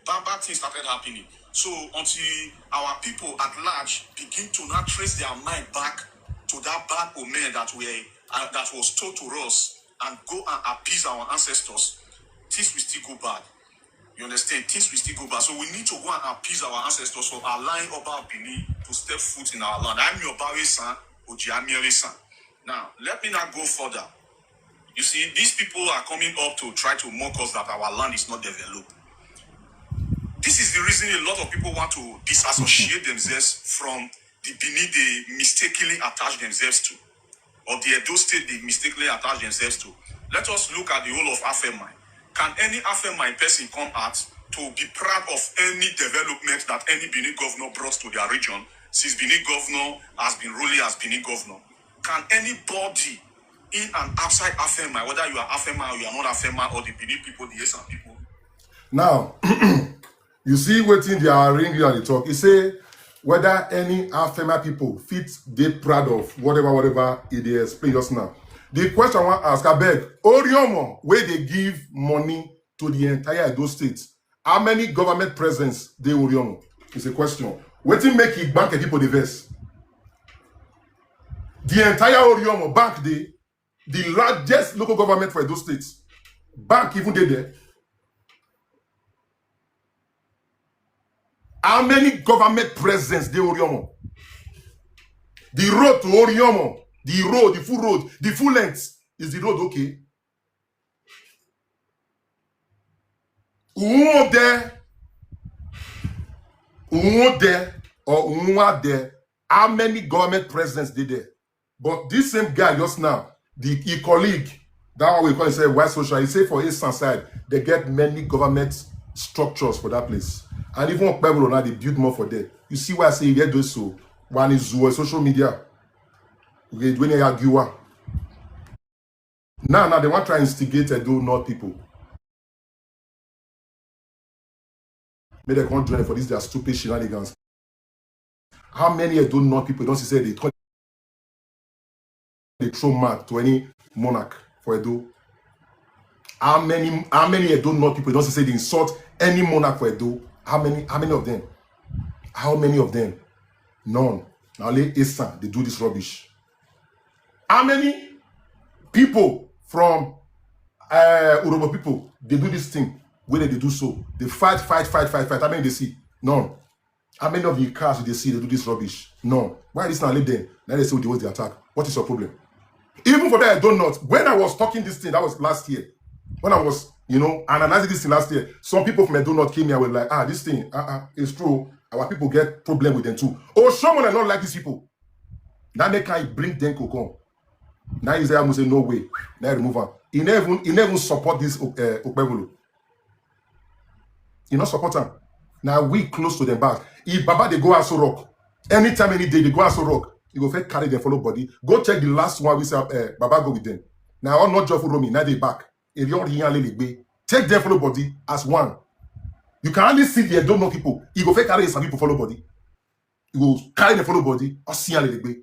Bad, bad things started happening. So until our people at large begin to now trace their mind back to that bad omen that were uh, that was told to us and go and appease our ancestors, things will still go bad. You understand? Things will still go bad. So we need to go and appease our ancestors for allowing Oba of Benin to step foot in our land. I'm your Bawe son, Oji Amiere son. Now, let me now go further. You see, these people are coming up to try to mock us that our land is not developed. This is the reason a lot of people want to disassociate themselves from the Benin they mistakenly attach themselves to, or the Edo State they mistakenly attach themselves to. Let us look at the whole of Afemai. Can any Afemai person come out to be proud of any development that any Benin governor brought to their region since Benin governor has been ruling as Benin governor? Can anybody in and outside Afemai, whether you are Afemai or you are not Afemai, or the Benin people, the Esan people? Now, you see wetin their ring and dey talk. He say whether any Afemai people fit dey proud of whatever, whatever he dey explain just now. The question I wan ask, abeg, Oriomo wey dey give money to the entire Edo State, how many government presence dey Oriomo? It's a question. Wetin make Igbanke people dey vex? The entire Oriomo, bank dey, the largest local government for Edo State, bank even dey there. How many government presence dey Oriomo? The road to Oriomo, the road, the full road, the full length, is the road okay? Uwuo there, Uwuo there, or Uwuo there, how many government presence dey there? But this same guy just now, the e colleague, that one we call himself White Social, he say for Esan side, they get many government structures for that place. And even Okpebholo now, they build more for there. You see why I say, yeah, do so. One is on social media. Okay, when they argue one. Now, now they want to try instigate Edo North people. Make dem come join for this their stupid shenanigans. How many Edo North people don see say they turn, they throw mouth to any monarch for Edo? How many, how many Edo North people don see say they insult any monarch for Edo? How many, how many of them? How many of them? None. Na only Esan dey do this rubbish. How many people from uh, Urhobo people dey do this thing? Wey dem dey do so, they fight, fight, fight, fight, fight. How many dey see? None. How many of the cars you dey see dey do this rubbish? None. Why this now leave them? Now they say they want the attack. What is your problem? Even for that Edo North, when I was talking this thing, that was last year. When I was, you know, analyzing this thing last year, some people from Edo North came here, were like, ah, this thing, uh-uh, it's true. Our people get problem with them too. Oshiomhole not like these people. Now they can bring Denko come. Now Isaiah Must say, no way. Now remove am. He never even, he never even support this uh, Okpebholo. He not support am. Now we close to them back. If Baba dey go Aso Rock, anytime, any day they go Aso Rock, you go first carry them follow body. Go check the last one we say uh, Baba go with them. Now all not joyful roaming, now they back. If you don't hear Lele, take them follow body as one. You can only see the Edo North people. You go first carry some people follow body. You go carry them follow body. Or see Lele.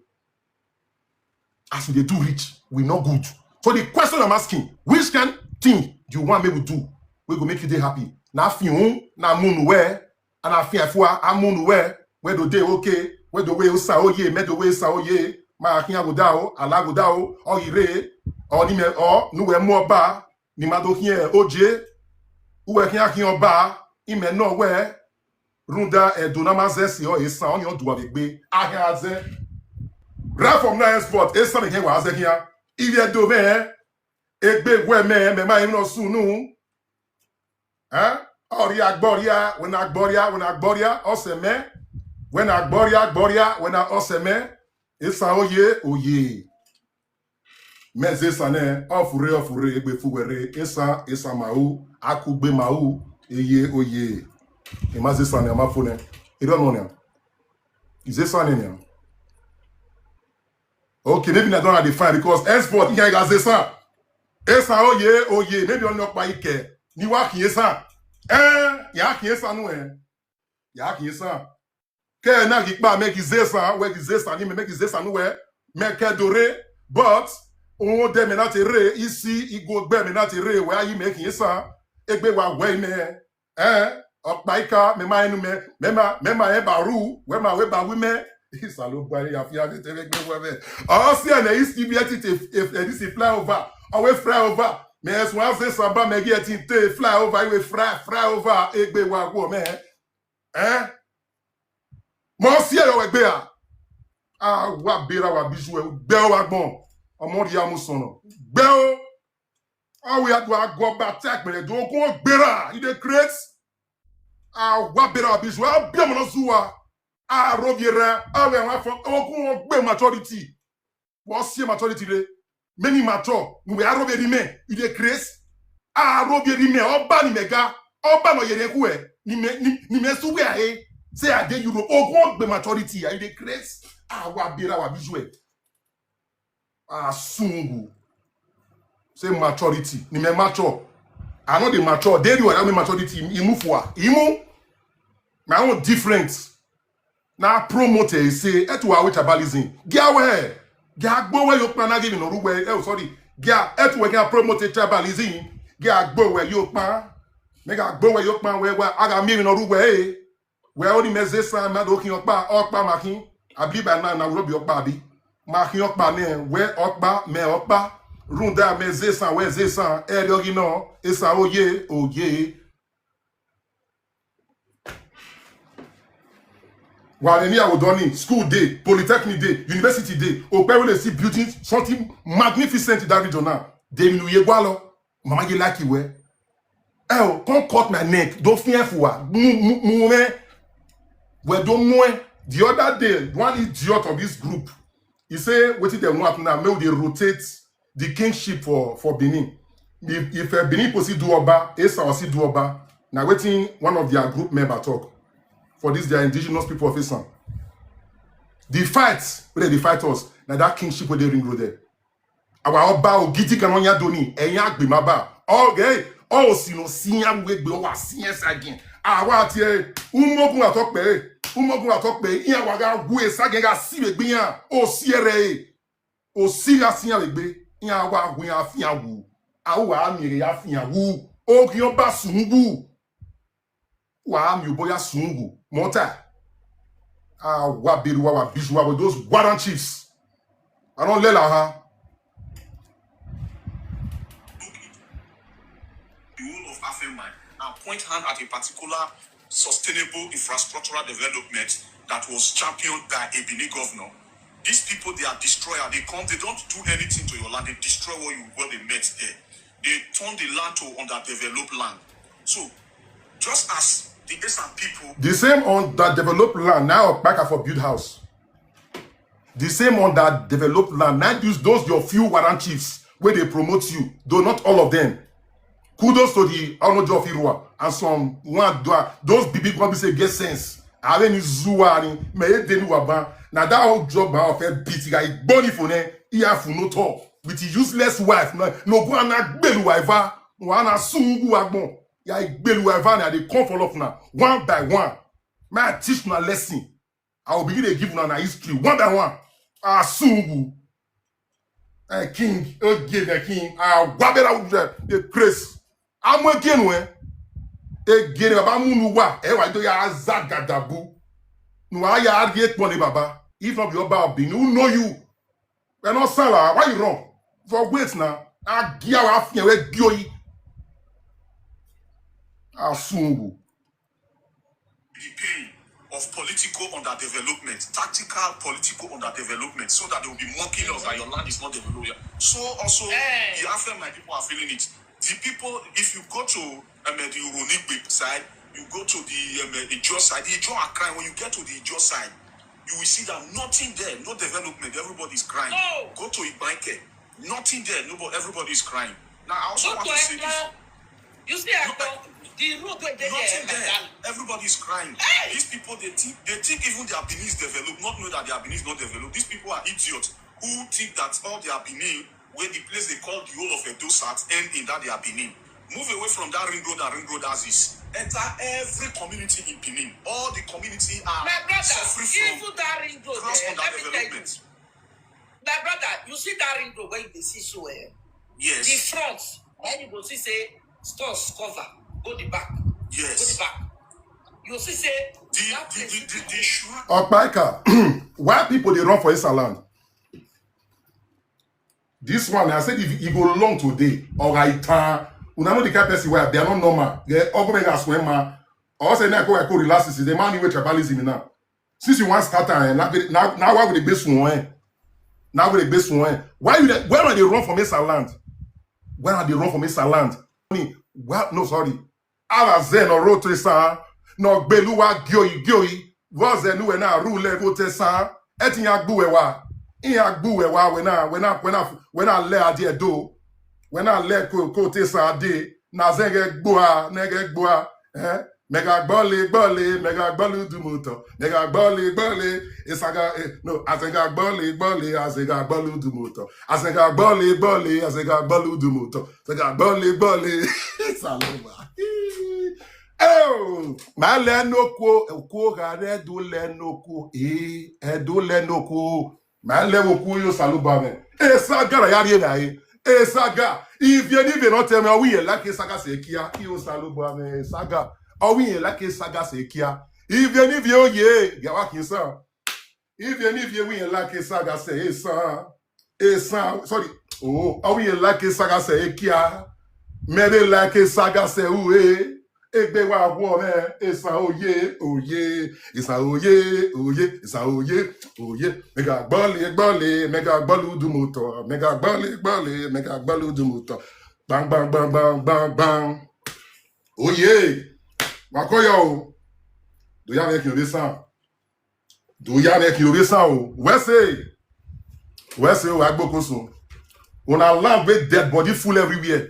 As we dey do rich, we no good. So the question I'm asking, which kind thing do you want me to do? We go make you dey happy. Na fi un, na munu we, and na fi afua, a munu we, we do dey okay, we do we usa oye, me do we usa oye, ma akin aguda o, alaguda o, o ire, o ni me o, nu we mo ba, ni ma do kin oje, uwe kin akin oba, ime no we, runda Edo na ma ze si o Esan, o ni o du avegbe, ahin aze. Right from now henceforth, Esan me ken wa aze kia. Ivi Edo me, egbe we me, me ma ino sunu. Eh? Ori agboria, when agboria, when agboria, ose me. When agboria, agboria, when ose me. Esan oye, oye. Me ze Esan ne, ofure, ofure, egbe fuwere, Esan, Esan mau, akugbe mau, eye, oye. Ema ze Esan ne, ama fone. Iro no ne. Is Esan ne ne. Okay, maybe I don't have the fine because henceforth, you guys ze Esan. Esan oye, oye, maybe on your ike. Ni wa ki Esan. Eh, ya ki Esan nu eh. Ya ki Esan. Ke na ki pa me ki ze Esan, we ki ze Esan ni me, me ki ze Esan nu we. Me ke dore, but on de me na te re, isi igo gbe me na te re, we ayi me ki Esan. Egbe wa we me. Eh, okpaika, me ma enu me, me ma, me ma e baru, we ma we ba wi me. Isalo bari ya fi ya te re gbe we me. O si ene isi bi eti te, if, if, this fly over, o we fly over. Me es wa ze Esan ba me gi eti te fly over, we fly, fly over, egbe wa wo me. Eh? Mo si e yo we gbe a. A wa bera wa biju e, gbe wa gbon. Ọmọ rí amúsọ̀nà. Gbẹ́ o. Awo ya do agọ ba tech mere do okun gbera. You dey craze. Awa bera bizu. Abi ọmọ náà zuwa. Arobiera. Awe àwọn afọ. Okun gbe maturity. Wọ́n sí maturity rẹ. Many mature. Nùwẹ̀ arobieri mẹ́. You dey craze. Arobieri mẹ́. Ọba ni mega. Ọba no yere ku ẹ. Ni me ni me suwe ahe. Say I dey Europe. Okun gbe maturity. You dey craze. Awa bera wa bizu ẹ. Asungu. Say maturity. Ni me mature. I know the mature. They do what I mean maturity. Imu fua. Imu. My own different. Now promote e say etu wa tribalism. Get away. Get agbo we yo pa na give no ruwe. Eh, sorry. Get etu we can promote tribalism. Get agbo we yo pa. Make agbo we yo pa we we aga mi no ruwe. We only me ze san ma do kin opa opa makin. Abi by now na robi opa abi. Makin opa ne we opa me opa. Runda me ze san we ze san. Eri ogi no. Esa oye oye. Wa ni awodoni school day, polytechnic day, university day. Ope we dey see building something magnificent in that region now. They will ye gwalo. Mama ye like you well. Oh, come cut my neck. Don't fear for wa. Mu mu mu me. We don't know. The other day, one idiot of this group, he say wetin dem want now, make we dey rotate the kingship for for Benin. If if uh, Benin Post do Oba, Esa Osi do Oba. Now wetin one of their group member talk for this their indigenous people of Esan. The fight wey dey dey fight us na that kingship wey dey Ring Road there. Our Oba Ogidi kan ya doni ẹ̀yin àgbè má bà. Okay, o si no si ya we gbe o wa si ya sa again. Àwa ti e umogun atọpẹ, umogun atọpẹ, iya wa ga wu e sa again ga si we gbe ya. O si ere e. O si ya si ya we gbe. Iya wa wu ya fi ya wu. A wa mi re ya fi ya wu. O ki o ba sungu. Wa mi o boya sungu. Mota. Ah, wa beru wa wa biju wa with those warrant chiefs. I don't let her. The whole of Afemai and point hand at a particular sustainable infrastructural development that was championed by a Benin governor. These people, they are destroyer. They come, they don't do anything to your land. They destroy what you what they met there. They turn the land to underdeveloped land. So, just as the Esan people, the same underdeveloped land now back for build house. The same underdeveloped land now use those your few warrant chiefs where they promote you, though not all of them. Kudos to the Onojo of Irua and some one do those big big one be say get sense. Are ni zuwa ni me e denu wa ban. Na that old job ma ofe beat guy boni for ne iya fu no to with his useless wife. No no go na gbelu wife. Wa na sungu agbon. Ya gbelu wife na dey come for love na one by one. My teach na lesson. I will begin to give una na history one by one. Asungu. Eh, king, again the king. Ah, wabera the grace. I'm again we. Again baba munu wa. E wa do ya zagadabu. Nu wa ya ri ekpon ni baba. If not your baba be, who know you? We no sala. Why you run? For wait now. Agia wa fi we gbi oyi. Asungu. The pain of political underdevelopment, tactical political underdevelopment, so that they will be mocking us that your land is not developed. So also, eh, the Afem my people are feeling it. The people, if you go to um, the Uronigbe side, you go to the um, Ijo side, the Ijo are crying. When you get to the Ijo side, you will see that nothing there, no development. Everybody is crying. No. Go to Ibanke, nothing there. Nobody, everybody is crying. Now, I also want to say this. You see, I talk, the road wey dey there, nothing there. Everybody is crying. Hey! These people, they think, they think even their Benin is developed, not know that their Benin is not developed. These people are idiots who think that all their Benin, where the place they call the whole of Edo South, end in that their Benin. Move away from that ring road and ring road as is. Enter every community in Benin. All the community are, my brother, suffering from even that ring road, cross eh, under let me tell you, development. My brother, you see that ring road where you dey see so, eh? Yes. The front, when you go see say stores cover, go the back. Yes. Go the back. You see say the, that the, place the, the, the shrine. Opaika, why people dey run for Esan land? This one, I said, if e go long today, or I tan, una know the kind person wey I be, I no normal. Yeah, ogo mega swim man. Or say na go I go relax. This is the man wey tribalism now. Since you want start time, now now now why would the base one? Now we dey base one. Why you dey, when I dey run from inside land? When I dey run from inside land? Well, no, sorry. Our Zen or road to Esa, no Beluwa Gioi Gioi. Was the new na rule level to Esa? Eti ya gbuwewa. In ya gbuwewa when I, when I, when I, when I lay a dear do. When I let go, go to Esa day. Na zenge gbua, nenge gbua. Eh? Mega gbole, gbole, mega gbolu dumuto. Mega gbole, gbole. Isaga, eh, no, azenga gbole, gbole, azenga gbolu dumuto. Azenga gbole, gbole, azenga gbolu dumuto. Azenga gbole, gbole. Saloma. Oh, my le no ko, ko ga re do le no ko. Eh, e do le no ko. My level ku yo saluba me. E saga na yari na e. E saga. If you need not tell me, we like e saga se kia. Yo saluba me saga. Oh, we like e saga se kia. If you need you ye, ya wa kin sa. If you need you we like e saga se e sa. E sa, sorry. Oh, oh, we like e saga se e kia. Me dey like e saga se u e. Egbe wa wo me. E sa oye, oye. E sa oye, oye. E sa oye, oye. Mega gbole, gbole, mega gbolu dumuto. Mega gbole, gbole, mega gbolu dumuto. Bang, bang, bang, bang, bang, bang. Oye. Makoyo. Do you have any sound? Do you have any sound? Where say? Where say? Where go so? Una land with dead body full everywhere.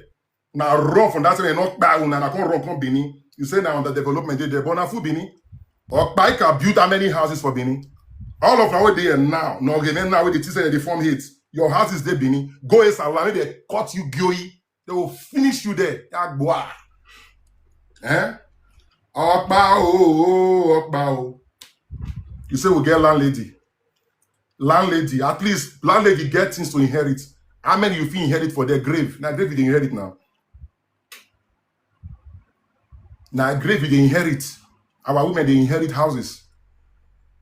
Na run from that thing, not buy una, na come run, come Benin. You say na underdevelopment dey there, but na full Benin. Okpaika built how many houses for Benin? All of our dey here now. No, again, now with the things that they form hate. Your houses dey Benin. Go is alarm, they cut you, Gioi. They will finish you there. Yagboa. Eh? Okpa o, Okpa o. You say we get landlady. Landlady, at least landlady get things to inherit. How many you fit inherit for their grave? Na grave you dey inherit now. Na grave you dey inherit. Our women dey inherit houses.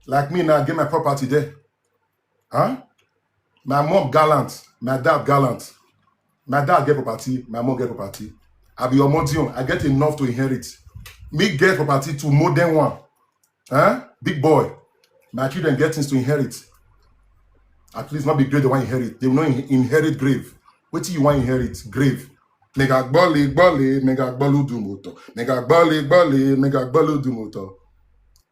Like me now, I get my property there. Huh? My mom gallant, my dad gallant. My dad get property, my mom get property. I be your modion, I get enough to inherit. Me get property to more than one. Huh? Big boy. My children get things to inherit. At least not be grave they want inherit. They will not in- inherit grave. Wait till you want inherit grave. Mega gbole gbole, mega gbolu dumoto. Mega gbole gbole, mega gbolu dumoto.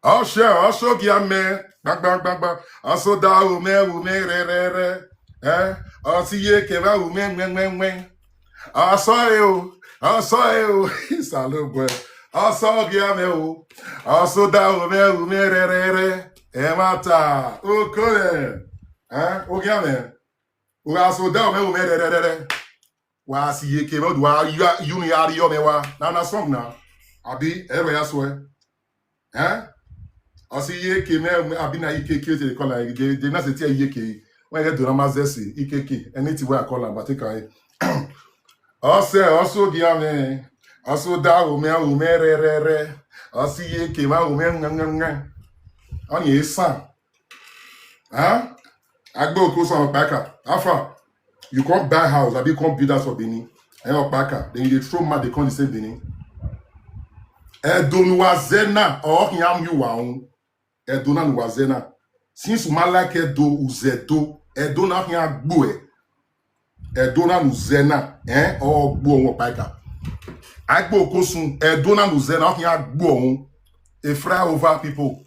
Oshe, osho gi ame. Bang, bang, bang, bang. Oso da ume, ume, re, re, re. Eh? Osi ye keba ume, mwe, mwe, mwe. Oso e o. Oso e o. Salogwe. Oso gi ame o. Oso da ume, ume, re, re, re. E mata. Okole. Eh? Ogi ame. Oga so da ume, ume, re, re, re, re. Wa si ye keba, wa yu, yu ni ari yo me wa. Na, na song na. Abi, ewe ya swear. Eh? Osi ye ke me, me abi na I K K they call am. They, they not say T I E K. When I get to Ramazesi, I K K, anything where I call am, but take am. Ose, oso gi ame. Oso da ume, ume, re, re, re. Osi ye ke ma ume, nga, nga, nga. On ye san. Huh? Agbo ko san Okpaika. How far? You come buy house, abi come build house for Benin. And Okpaika, then you dey throw mad, they come the same Benin. Edo nuwa zena, or hiam you wa un. Edo na nuwa zena. Since uma like Edo, uzedo. Edo na hiam gbue. Edo na nu zena, eh? Or gbo won Okpaika. Agbo ko sun, Edo na nu zena, or hiam gbo un. A flyover people.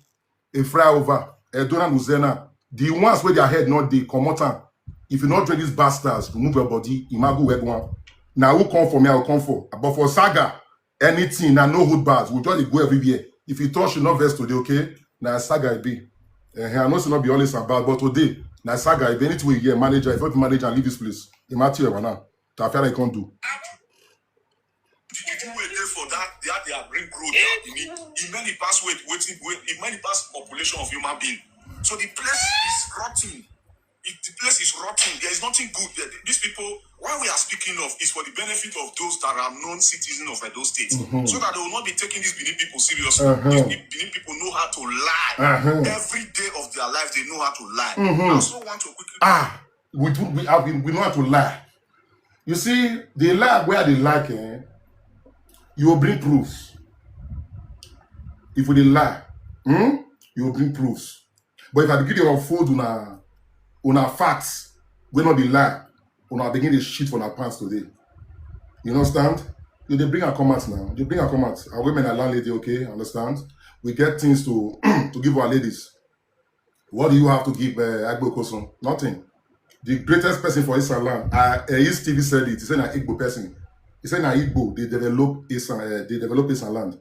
A flyover. Edo na nu zena. The ones where their head not dey, comot am. If you not join these bastards, remove your body. Imago where go on. Now who come for me, I will come for. But for saga, anything, na no hold bars. We just dey go everywhere. If you touch, you not vex today, okay? Na saga e be. Eh, I know say not be always about, but today, na saga e be. Anything we hear, manager, if you manager and leave this place, e matter you now. Tafia, I can't do. People wey dey for that, that their green growth, that Benin, e many pass weight, wetin, weight, e many pass population of human being. So the place is rotten. It, the place is rotten. There is nothing good there. These people, why we are speaking of, is for the benefit of those that are known citizens of Edo State, so that they will not be taking these Benin people seriously. These Be- Benin people know how to lie. Every day of their life, they know how to lie. I also want to quickly Ah, we do. We have. We know how to lie. You see, the lie where they like, eh? You will bring proofs. If we dey lie, hmm? You will bring proofs. But if I begin to unfold una, una facts, Wey no be lie, una begin dey shit for una pants today. You understand? You dey bring am come out now. You bring am come out. Our women are landlady, okay? Understand? We get things to to give our ladies. What do you have to give uh, Agbo Kosun? Nothing. The greatest person for Esan land, uh, uh, his T V said it. He said na Igbo person. He said na Igbo. They develop Esan. Uh, they develop Esan land.